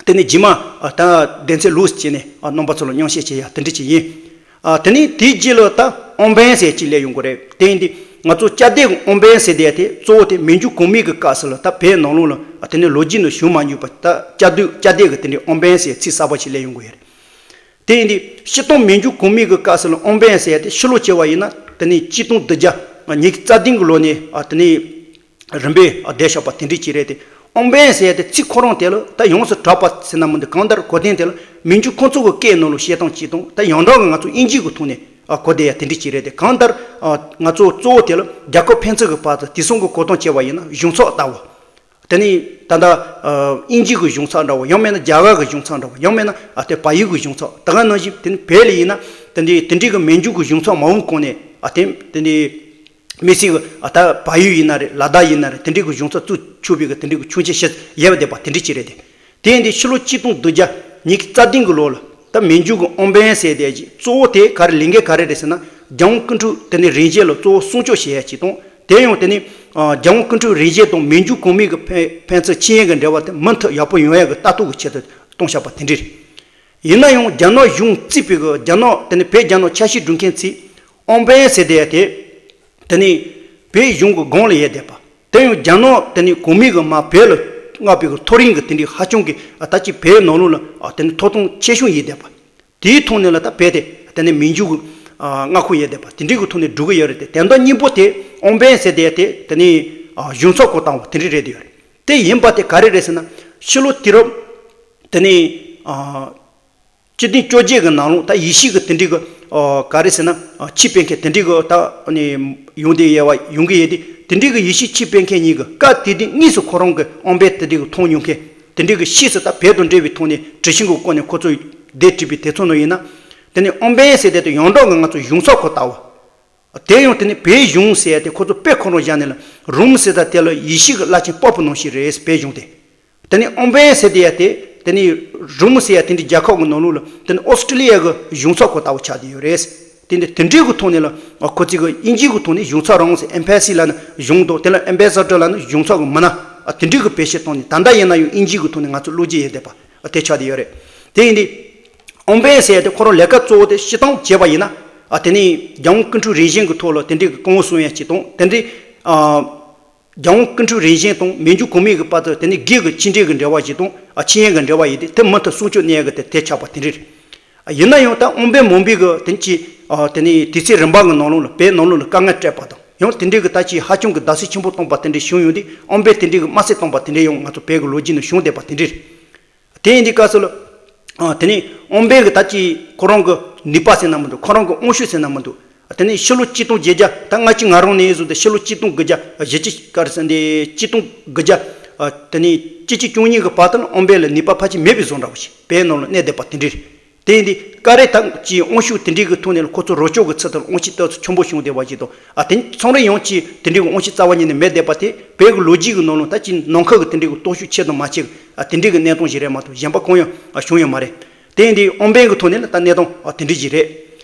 དེ་ནས་རྗེས་མ་ཨ་ད་སྡེ་ཚན་ལུགས་སུ་བྱས་ནས་ཨ་རྣམ་པ་ཚོ་ལ་མཉམ་བཤད་བྱེད་ཡ་དེ་འདྲ་ཅིག་ཡིན། ཨ་དེ་ནས་དེའི་རྗེས་ལ་ད་ཨོང་བན་ཟེར་ཅིག་སླེབས་ཡོང་གི་རེད། དེ་ཡིན་དུས་ང་ཚོ་བཅའ་སྡོད་ཀྱི་ཨོང་བན་ཟེར་དེ་དེ་གཙོ་བོ་དེ་མན་ཇུ་གོང་མའི་གི་སྐབས་སུ་ལ་ད་བོད་ནང་ལོགས་ལ་ཨ་དེ་ནས་ལོ་རྒྱུས་ནང་བྱུང་མ་མྱོང་པ་ད་བཅའ་སྡོད་བཅའ་སྡོད་ཀྱི་དེ་འདྲའི་ཨོང་བན་ཟེར་ཚིག་གསར་པ་ཞིག་སླེབས་ཡོང་གི་ཡོད་རེད། དེ་ཡིན་དུས་སྤྱིར་བཏང་མན་ཇུ་གོང་མའི་གི་སྐབས་སུ་ལ་ཨོང་བན་ཟེར་ཡ་དེ་ཕྱི་ལོ་བྱས་པ་ཡིན་ན་དེ་ནས་གཅིག་སྟོང་བདུན་བརྒྱ་ཉི་ཤུ་རྩ་བདུན་གི་ལོ་ནས་ཨ་དེ་ནས་རིམ་པས་བསྡད་བཞག་པ་དེ་འདྲ་ཅིག་རེད་དེ། ཨོང་བན་ཟེར་ཡ་དེ་ཚིག་ཁོ་རང་དེ་ལ་ད་ཡོངས་སུ་གྲགས་པ་ཟེར་ན་མི་འདུག་གང་ལྟར་གོ་དོན་དེ་ལ་མན་ཇུ་ཁོང་ཚོ་གི་སྐད་ནང་ལ་བཤད་སྟངས་གཅིག་དང་ད་ཡོངས་གྲགས་ཀྱི་ང་ཚོ་དབྱིན་ཇི་གི་ཐོག་ནས་ཨ་གོ་བསྡད་ཡ་དེ་འདྲ་ཅིག་རེད་དེ། གང་ལྟར་ཨ་ང་ཚོ་གཙོ་བོ་དེ་ལ་རྒྱལ་ཁབ་ཕན་ཚུན་གྱི་བར་དུ་དེང་སང་གི་གོ་སྟངས་བྱས་པ་ཡིན་ན་གཞུང་ཚབ་ལྟ་བུ། དེ་ནས་ད་ལྟ་ཨ་དབྱིན་ཇི་གི་གཞུང་ཚབ་འདྲ་བོ། ཡང་མིན་ན་རྒྱ་གར་གྱི་གཞུང་ཚབ་འདྲ་བོ། ཡང་མིན་ན་ཨ་དེ་བལ་ཡུལ་གྱི་གཞུང་ཚབ། ད་ག་ནང་བཞིན་དེ་ནི་བོད་ལ་ཡིན་ན་དེ་འདྲའི་དེ་འདྲའི་གི་མན་ཇུ་གི་གཞུང་ཚབ་མང་པོ་གོང་ནས་ཨ་དེ་དེ་འདྲའི་དམིགས་བསལ་གྱི་ཨ་ད་བལ་ཡུལ་ཡིན་ན་རེད། ལ་དྭགས་ཡིན་ན་རེད། དེ་འདྲའི་གི་གཞུང་ཚབ་བཙུགས་ཆོག་པའི་གི་དེ་འདྲའི་གི་ཆོག་མཆན་ཞིག་ཡོད་པ་བསྡད་པ་དེ་འདྲའི་ཅིག་རེད་དེ། དེ་ཡིན་དུས་ཕྱི་ལོ་གཅིག་སྟོང་བདུན་བརྒྱ་ཉི་ཤུ་རྩ་བདུན་གི་ལོ་ལ་ད་མན་ཇུ་གི་ཨོང་བན་ཟེར་དེ་ཅིག་གཙོ་བོ་དེ་ག་རེ་ལས་འགན་ག་རེ་རེད་ཟེར་ན། རྒྱལ་དབང་ཀུན་འཁྲུགས་དེ་ནས་རིམ་བྱོན་ལ་གཙོ་བོ་སྲུང་སྐྱོབ་བྱེད་ཡ་ཅིག་དང་། དེ་ཡང་དེ་ནས་ཨ་རྒྱལ་དབང་ཀུན་འཁྲུགས་རིམ་བྱོན་དང་མན་ཇུ་གོང་མའི་གི་ཕན་ཕན་ཚུན་ཆིངས་ཡིག་གི་འབྲེལ་བ་དེ་མུ་མཐུད་ཡག་པོ་ཡོང་ཡ་གི་ལྟ་རྟོག་གི་ཆེད་དུ་གཏོང་བཞག་པ་དེ་འདྲ་རེད། ཡིན་ན་ཡང་རྒྱ་ནག་གཞུང་བརྩིས་པའི་གི་རྒྱ་ནག་དེ་ནས་བོད་རྒྱ་ནག་ཆ་ཤས་སྒྲུབ་མཁན་ཚོས་ཨོང་བན་ཟེར་བསྡད་ཡ་དེ། དེ་ནས་བོད་གཞུང་གི་སྒང་ལ་ཡོད་བསྡད་པ། དེ་ཡང་རྒྱ་ནག་དེ་ནས་གོང་མའི་གི་མར་བོད་ལ་མངགས་པའི་གི་ཐོ་རེངས་གི་དེ་འདྲའི་ཧ་ཅང་གི་ད་ཅིག་བོད་ནང་ལོགས་ལ་ཨ་དེ་ནས་ཐོབ་ཐང་ཆེ་ཤོས་ཡོད་བསྡད་པ། དེའི་ཐོག་ནས་ལ་ད་བོད་དེ་དེ་ནས་མན་ཇུ་གི་ཨ་མངའ་ཁོངས་ཡོད་བསྡད་པ་དེ་འདྲའི་གི་ཐོག་ནས་སྒྲུབ་གི་ཡོད་རེད་དེ། དོན་དག་གཉིས་པོ་དེ་ཨོང་བན་ཟེར་བསྡད་ཡ་དེ་དེ་ནས་ཨ་གཞུང་ཚབ་སྐོར་བཏང་བ་དེ་འདྲ་རེད་ཡོད་རེད། དེ་ཡིན་པ་དེ་ག་རེ་རེད་ཟེར་ན། ཕྱི་ལོ་དུས་རབས་དེ་ནས་ཨ་སྤྱི་ལོ་བཅོ་བརྒྱད་ཀྱི་ནང་ལོགས་ད་ཡེ་ཤུ་གི་དེ་འདྲའི་གི་ཨ་ག་རེ་ཟེར་ན། ཨ་ཆོས་སྤེལ་མཁན་དེ་འདྲའི་གི་ད་ནི་ཡོང་དེ་ཡོད་པ་ཡོང་གི་ཡོད་དེ། དེ་འདྲའི་གི་ཡེ་ཤུ་ཆོས་སྤེལ་མཁན་གཉིས་ཀྱི་སྐབས་དེ་དུས་དངོས་སུ་ཁོ་རང་གི་ཨོང་བན་དེ་འདྲའི་གི་མཐོང་མྱོང་མཁན་དེ་འདྲའི་གི་ཕྱིས་སུ་ད་བོད་དང་འབྲེལ་བའི་ཐོག་ནས་དྲི་ཞིམ་གི་སྐོར་ནས་ཁོ་ཚོས་འདས་བྲིས་པའི་དེ་ཚོ་ནང་ཡིན་ན། དེ་ནས་ཨོང་བན་ཟེར་དེ་དུས་ཡོངས་གྲགས་ཀྱི་ང་ཚོ་གཞུང་ཚབ་སྐོར་ལྟ་བུ། དེ་ཡང་དེ་ནི་བོད་གཞུང་ཟེར་ཡ་དེ་ཁོ་ཚོ་བོད་ཁོ་རང་བཞག་ནས་ལ་རོམ་ཟེར་ད་དེ་ལ་ཡེ་ཤུ་གི་བླ་ཆེན་པོབ་ནང་བཞིན་རེད། བོད་གཞུང་དེ། དེ་ནི་ཨོང་པན་ཟེར་དེ་ཡ་དེ་དེ་ནི་རོམ་ཟེར་ཡ་དེ་འདྲའི་རྒྱལ་ཁབ་གི་ནང་ལོགས་ལ་དེ་ནི་ཨོ་སི་ཀྲི་ལི་ཡ་གི་གཞུང་ཚབ་ཁོ་ལྟ་བུ་ཆགས་བསྡད་ཡོད་རེད། དེ་འདི་དེ་འདྲའི་གི་ཐོག་ནས་ལ་ཁོ་ཚོ་གི་དབྱིན་ཇིའི་གི་ཐོག་ནས་གཞུང་ཚབ་རང་ཟེར། ཨེམ་བྷེ་སི་ལབ་ན་གཞུང་དང་། དེ་ལ་ཨེམ་བྷེ་སེ་ཌར་ལབ་ན་གཞུང་ཚབ་གི་མི་སྣ་དེ་འདྲའི་གི་བེད་སྤྱོད་བཏང་ནས། ད་ལྟ་ཡིན་ན་ཡང་དབྱིན་ཇིའི་གི་ཐོག་ནས་ང་ཚོ་བློ་འགྱོད་ཡོད་བསྡད་པ་དེ་ཆགས་བསྡད་ཡོད་རེད། དེ་ཡིན་དུས་ཨོང་པན་ཟེར་ཡ་དེ་ཁོ་རང་ལས་ཀ་གཙོ་བོ་དེ་སྤྱིར་བཏང་བྱས་པ་ཡིན་ན། ཨ་དེ་ནི་རྒྱལ་ཡོངས་ཀུན་འཕྲོད་རིམ་བཞིན་གྱི་ཐོག་ལ་དེ་འདྲའི་གི་གོང་བུ་སྲུང་ཡ་ཅིག་དང་། དེ་འདྲའི་ཨ་རྒྱལ་ཡོངས་ཀུན་འཕྲོད་རིམ་བཞིན་དང་མི་འཇུག་གོང་མའི་གི་བར་དུ་དེ་ནི་སྒེར་གྱི་ཕྱི་འབྲེལ་གྱི་འབྲེལ་བ་ཞིག་དང་། ཨ་ཆིངས་ཡིག་གི་འབྲེལ་བ་ཡིན་ཏེ། དེ་མུ་མཐུད་སྲུང་སྐྱོབ་གནང་ཡ་གི་དེ་དེ་ཆགས་པ་དེ་འདྲ་རེད། ཨ་ཡིན་ན་ཡང་ད་ཨོང་པན་མང་པོའི་གི་དེ་ཅི་ཨ་དེ་ནི་དུས་ཚོད་རིམ་པ་གི་ནང་ལོགས་ལ་བོད་ནང་ལོགས་ལ་དཀའ་ངལ་སྤྲད་པ་དང་། ཡང་དེ་འདྲའི་གི་ད་ཅི་ཧ་ཅང་གི་བརྡབ་གསིག་ཆེན་པོ་བཏང་པ་དེ་འདྲ་བྱུང་ཡོང་དུས། ཨོང་པན་དེ་འདྲའི་གི་དམར་གསོད་བཏང་པ་དེ་འདྲ་ཡང་ང་ཚོ་བོད་གི་ལོ་རྒྱུས་ནང་བྱུང་བསྡད་པ་དེ་འདྲ་རེད། དེ་ཡིན་དུས་སྐབས་སུ་ལ། ཨ་དེ་ནི་ཨོང་པན་གི་ད་ཅི་ཁོ་རང་གི་ནུས་པ་ཟེར་ན་མི་འདུག་ཁོ་རང་གི་དབང་ཤུགས་ཟེར་ན་མི་འདུག་དེ་ནི་ཕྱི་ལོ་གཅིག་སྟོང་བརྒྱད་བརྒྱ། ད་སྔ་ཕྱི་ང་རང་ནས་བཟུང་སྟེ་ཕྱི་ལོ་གཅིག་སྟོང་དགུ་བརྒྱ་བཞི་བཅུ་ག་རེ་ཟེར་འདི་གཅིག་སྟོང་དགུ་བརྒྱ་ཨ་དེ་ནི་བཅུ་གཅིག་བཅུ་གཉིས་གི་བར་དུ་ལ་ཨོང་པན་ལ་ནུས་པ་ཕལ་ཆེར་མེད་པའི་བཟོ་འདྲ་བོ་ཞིག་བོད་ནང་ལ་གནས་བསྡད་པ་དེ་འདྲ་རེད། དེ་ཡིན་དུས་ཀ་རེ་ད་ཅི་དབང་ཤུགས་དེ་འདྲའི་གི་ཐོག་ནས་ལ་ཁོ་ཚོ་རོགས་སྐྱོར་གི་ཚུལ་དུ་དབང་ཤུགས་ཏོག་ཙམ་ཆེན་པོ་བྱུང་བསྡད་པ་ཞིག་དང་། ཨ་དེ་ཚོང་རིག་ཡང་ཅི་དེ་འདྲའི་གི་དབང་ཤུགས་རྩ་བ་ཉིད་ནས་མེད་བསྡད་པ་དེ་བོད་གི་ལོ་རྒྱུས་གི་ནང་ལ་ད་ཅི་ནང་ཁུལ་གི་དེ་འདྲའི་གི་སྟོབས་ཤུགས་ཆེ་དང་མ་ཆེ་གི་ཨ་དེ་འདྲའི་གི་གནས་སྟངས་ཤིག་རེད་མ་གཏོགས་གཞན་པ་གང་ཡང་ཨ་བྱུང་ཡོད་མ་རེད། དེ་ཡིན་དུས་ཨོང་པན་གི་ཐོག་ནས་ལ་ད་གནས་སྟངས་ཨ་དེ་འདྲ་ཞིག་རེད།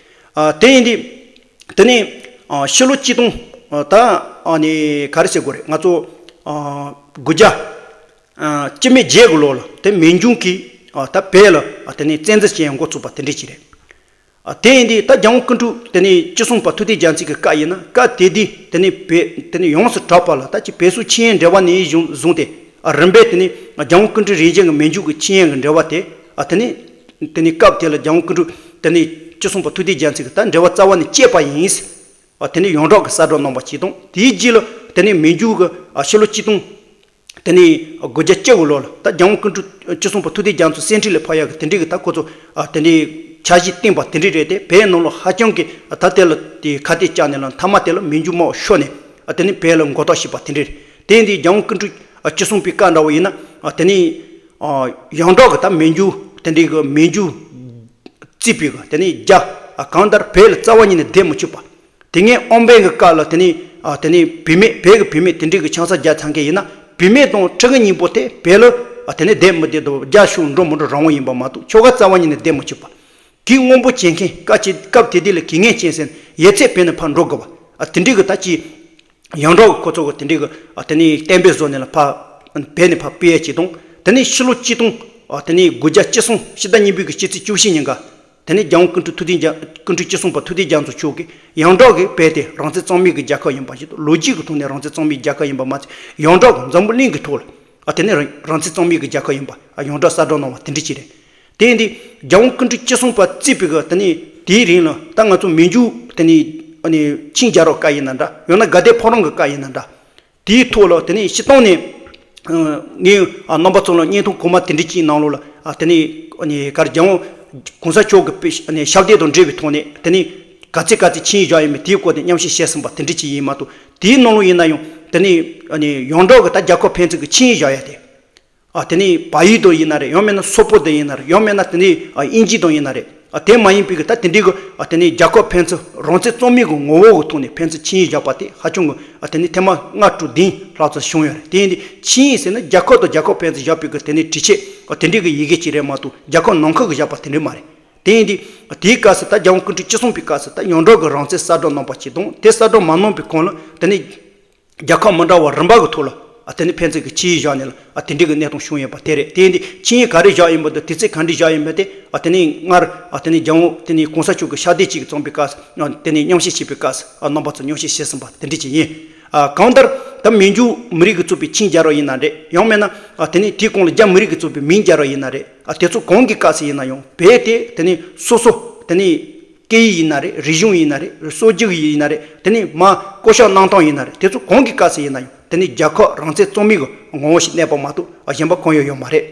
ཨ་དེ་ཡིན་དུས་དེ་ནས་ཨ་ཕྱི་ལོ་གཅིག་སྟོང་ཨ་ད་ཨ་ནི་ག་རེ་ཟེར་དགོས་རེད། ང་ཚོ་ཨ་དགུ་བརྒྱ་ཨ་བཅུ་མེད་བརྒྱད་གི་ལོ་ལ་དེ་མན་ཇུང་གིས་ཨ་ད་བོད་ལ་ཨ་དེ་ནས་བཙན་འཛུལ་བྱེད་ཡ་འགོ་ཚུགས་པ་དེ་འདྲ་ཞིག་རེད། ཨ་དེ་ཡིན་དུས་ད་རྒྱལ་ཡོངས་ཀུན་འཕྲོད་དེ་ནས་བཅུ་གསུམ་པ་ཐུབ་བསྟན་རྒྱ་མཚོ་གི་སྐབས་ཡིན་ན། སྐབས་དེ་དུས་དེ་ནས་བོད་དེ་ནས་ཡོངས་སུ་གྲགས་པ་ལ་ད་ཅི་བོད་སོག་ཆིངས་ཡིག་འབྲེལ་བ་ནས་བཟུང་བཟུང་སྟེ། ཨ་རིམ་པས་དེ་ནས་རྒྱལ་ཡོངས་ཀུན་འཕྲོད་རིམ་བཞིན་གྱི་མན་ཇུ་གི་ཆིངས་ཡིག་གི་འབྲེལ་བ་དེ། ཨ་དེ་ནས་དེ་ནས་སྐབས་དེ་ལ་རྒྱལ་ཡོངས་ཀུན་འཕྲོད་དེ་ནས་བཅུ་གསུམ་པ་ཐུབ་བསྟན་རྒྱ་མཚོ་གི་ད་འབྲེལ་བ་རྩ་བ་ནས་བཅད་པ་ཡིན། ཨ་དེ་ནས་ཡོངས་གྲགས་ཀྱི་གསལ་བསྒྲགས་གནང་བ་ཞིག་དང་། དེའི་རྗེས་ལ་དེ་ནས་མན་ཇུ་གི་ཨ་ཕྱི་ལོ་གཅིག་སྟོང་དེ་ནས་དགུ་བརྒྱ་བཅུ་གི་ལོ་ལ་ད་རྒྱལ་ཡོངས་ཀུན་འཕྲོད་བཅུ་གསུམ་པ་ཐུབ་བསྟན་རྒྱ་མཚོ་སེ་འབྲས་ལ་ཕབ་ཡག་གི་དེ་འདྲའི་གི་ད་ཁོ་ཚོ་ཨ་དེ་འདྲའི་འཆར་གཞི་བཏིང་པ་དེ་འདྲ་རེད་དེ། བོད་ནང་ལ་ཧ་ཅང་གི་ད་དེ་ལ་དེ་ཁ་གཏད་བཅག་ནས་ལ་མཐའ་མ་དེ་ལ་མན་ཇུ་དམག་ཤོར་ནས་ཨ་དེ་ནས་བོད་ལ་མགོ་བཏགས་བྱས་པ་དེ་འདྲ་རེད། དེ་ཡིན་དུས་རྒྱལ་ཡོངས་ཀུན་འཕྲོད་ཨ་བཅུ་གསུམ་པའི་སྐབས་འདྲ་བོ་ཡིན་ན། ཨ་དེ་ནས་ཨ་ཡོངས་གྲགས་གི་ད་མན་ཇུ་དེ་འདྲའི་གི་མན་ཇུ་རྩིས་པའི་གི་དེ་ནས་རྒྱ་ཨ་གང་ལྟར་བོད་ལ་རྩ་བ་ཉིད་ནས་བསྡད་མི་ཆོག་པ། དེ་སྔའི་ཨོང་བན་གྱི་སྐབས་ལ་དེ་ནས་ཨ་དེ་ནས་བུད་མེད་བོད་ཀྱི་བུད་མེད་དེ་འདྲའི་གི་ཆང་ས་རྒྱག་ཚར་མཁན་ཡིན་ན། བུད་མེད་དང་ཕྲུ་གུ་གཉིས་པོ་དེ་བོད་ལ་ཨ་དེ་ནས་བསྡད་མི་བསྡད་དང་རྒྱ་ཕྱོགས་འགྲོ་མི་འགྲོ་རང་དབང་ཡིན་པ་མ་གཏོགས་ཁྱོ་ག་རྩ་བ་ཉིད་ནས་བསྡད་མི་ཆོག་པ། གུས་དབང་པོ་བྱེད་མཁན་སྐབས་ཀྱི་སྐབས་དེ་དུས་ལ་གུས་ངན་ཅན་ཟེར་ཡོད་ཚད་བོད་ནས་ཕར་འགྲོ་དགོས་པ། ཨ་དེ་འདྲའི་གི་ད་ཅི་ཡོངས་གྲགས་ཀྱི་ཁོ་ཚོ་གི་དེ་འདྲའི་གི་ཨ་དེ་ནས་གཏན་འབེབས་བཟོ་ནས་ལ་ཕར་བོད་ནས་ཕར་ཕུད་ཡ་ཅིག་དང་། དེ་ནས་ཕྱི་ལོ་གཅིག་སྟོང་ཨ་དེ་ནས་དགུ་བརྒྱ་བཅུ་གསུམ་ཕྱི་ཟླ་གཉིས་པའི་གི་ཕྱི་ཚེས་བཅུ་བཞི་ཉིན་ཀ་དེ་ནས་རྒྱལ་ཡོངས་ཀུན་འཕྲོད་ཐུབ་བསྟན་རྒྱ་ཀུན་འཕྲོད་བཅུ་གསུམ་པ་ཐུབ་བསྟན་རྒྱ་མཚོ་མཆོག་གིས་ཡོངས་གྲགས་ཀྱི་བོད་དེ་རང་བཙན་གཙང་མའི་གི་རྒྱལ་ཁབ་ཡིན་པ་ཞིག་དང་། ལོ་རྒྱུས་ཀྱི་ཐོག་ནས་རང་བཙན་གཙང་མའི་རྒྱལ་ཁབ་ཡིན་པ་མ་ཚད། ཡོངས་གྲགས་ཀྱི་འཛམ་བུ་གླིང་གི་ཐོག་ལ་ཨ་དེ་ནས་རང་རང་བཙན་གཙང་མའི་གི་རྒྱལ་ཁབ་ཡིན་པ་ཨ་ཡོངས་གྲགས་གསལ་བསྒྲགས་གནང་བ་དེ་འདྲ་ཅིག་རེད། དེ་ཡིན་དུས་རྒྱལ་ཡོངས་ཀུན་འཕྲོད་བཅུ་གསུམ་པ་བརྩིས་པའི་གི་དེ་ནས་དེའི་རིང་ལ་ད་ང་ཚོ་མན་ཇུ་དེ་ནས་ཨ་ནི་ཆིངས་རྒྱག་རོགས་བཀའ་ཡིན་ན་འདྲ། ཡང་ན་དགའ་ལྡན་ཕོ་བྲང་གི་བཀའ་ཡིན་ན་འདྲ། དེའི་ཐོག་ལ་དེ་ནས་སྤྱིར་བཏང་ནས་ངས་རྣམ་པ་ཚོ་ལ་བརྙན་ཐུང་གོང་མ་དེ་འདྲ་ཅིག་ནང་ལོགས་ལ་དེ་ནས་གར་རྒྱལ་ཡོངས་གོང་ས་མཆོག་གི་ཞབས་བརྟན་དང་འབྲེལ་བའི་ཐོག་ནས་དེ་ནས་ག་ཚད་ག་ཚད་ཆིངས་ཡིག་བཞག་ཡོད་མེད་དེའི་སྐོར་དེ་མཉམ་བཤད་བྱས་ཟིན་པ་དེ་འདྲ་ཅིག་ཡིན་མ་གཏོགས། དེའི་ནང་ལོགས་ཡིན་ན་ཡང་དེ་ནས་ཡོངས་གྲགས་ཀྱི་ད་རྒྱལ་ཁབ་ཕན་ཚུན་གྱི་ཆིངས་ཡིག་བཞག་ཡ་དེ། ཨ་དེ་ནས་བལ་ཡུལ་དང་ཡིན་ན་རེད། ཡང་མིན་ན་སོག་པོ་དང་ཡིན་ན་རེད། ཡང་མིན་ན་དེ་ནས་ཨ་དབྱིན་ཇི་དང་ཡིན་ན་རེད། ཨ་དེ་མ་ཡིན་པའི་གི་ད་དེ་འདྲའི་གི་ཨ་དེ་ནས་རྒྱལ་ཁབ་ཕན་ཚུན་རང་བཙན་གཙང་མའི་གི་ངོ་བོ་གི་ཐོག་ནས་ཕན་ཚུན་ཆིངས་ཡིག་བཞག་པ་དེ་ཧ་ཅང་གི་ཨ་དེ་ནས་ཐེངས་མ་ལྔ་དྲུག་བདུན་ལྷག་ཙམ་བྱུང་ཡོད་རེད། དེ་ཡིན་དུས་ཆིངས་ཡིག་ཟེར་ན་རྒྱལ་ཁབ་དང་རྒྱལ་ཁབ་ཕན་ཚུན་བཞག་པའི་གི་དེ་ནས་གྲོས་ཆོད་ཨ་དེ་འདྲའི་གི་ཡི་གེ་ཅིག་རེད་མ་གཏོགས་རྒྱལ་ཁབ་ནང་ཁུལ་གི་བཞག་པ་དེ་འདྲ་མ་རེད། དེ་ཡིན་དུས་དེའི་སྐབས་སུ་ད་རྒྱལ་ཡོངས་ཀུན་འཕྲོད་བཅུ་གསུམ་པའི་སྐབས་སུ་ད་ཡོངས་གྲགས་ཀྱི་རང་བཙན་གསལ་བསྒྲགས་གནང་བ་ཅིག་དང་། དེ་གསལ་བསྒྲགས་མ་གནང་པའི་གོང་ལ་དེ་ནས་རྒྱལ་ཁབ་མི་འདྲ་བ་རིམ་པ་གི་ཐོག་ལ་ཨ་དེ་ནས་ཕན་ཚུན་གྱི་ཆིངས་ཡིག་བཞག་ནས་ལ་ཨ་དེ་འདྲའི་གི་གནས་སྟངས་བྱུང་ཡོད་པ་དེ་རེད། དེ་ཡིན་དུས་ཆིངས་ཡིག་ག་རེ་བཞག་ཡིན་པ་དང་དུས་ཚོད་ག་འདྲ་བཞག་ཡིན་པ་དེ་ཨ་དེ་ནས་སྔར་ཨ་དེ་ནས་རྒྱལ་ཡོངས་དེ་ནས་གོང་ས་མཆོག་གི་ཕྱག་དེབ་ཅིག་བརྩམས་པའི་སྐབས་སུ་ཨ་དེ་ནས་མཉམ་བཤད་བྱས་པའི་སྐབས་སུ་ཨ་རྣམ་པ་ཚོ་མཉམ་བཤད་བྱས་ཟིན་པ་དེ་འདྲ་ཅིག་ཡིན། ཨ་གང་ལྟར་ད་མན་ཇུ་མི་རིགས་ཀྱི་གཙོས་པའི་ཆིངས་རྒྱག་རོགས་ཡིན་ན་རེད། ཡང་མིན་ན་ཨ་དེ་ནས་དེའི་གོང་ལ་རྒྱ་མི་རིགས་ཀྱི་གཙོས་པའི་མིང་རྒྱག་རོགས་ཡིན་ན་རེད། ཨ་དེ་ཚོ་གང་གི་སྐབས་སུ་ཡིན་ན་ཡང་བོད་དེ་དེ་ནས་སོ་སོ་དེ་ནས་སྐད་ཡིག་ཡིན་ན་རེད། རིག་གཞུང་ཡིན་ན་རེད། སྲོལ་རྒྱུན་ཡིན་ན་རེད། དེ་ནས་མ་བསྐོ་བཞག་གནང་སྟངས་ཡིན་ན་རེད། དེ་ཚོ་གང་གི་སྐབས་སུ་ཡིན་ན་ཡང་དེ་ནས་རྒྱལ་ཁབ་རང་བཙན་གཙང་མའི་གི་ངོ་བོ་ཞིག་གནས་པ་མ་གཏོགས་ཨ་གཞན་པ་གང་ཡང་ཡོད་མ་རེད།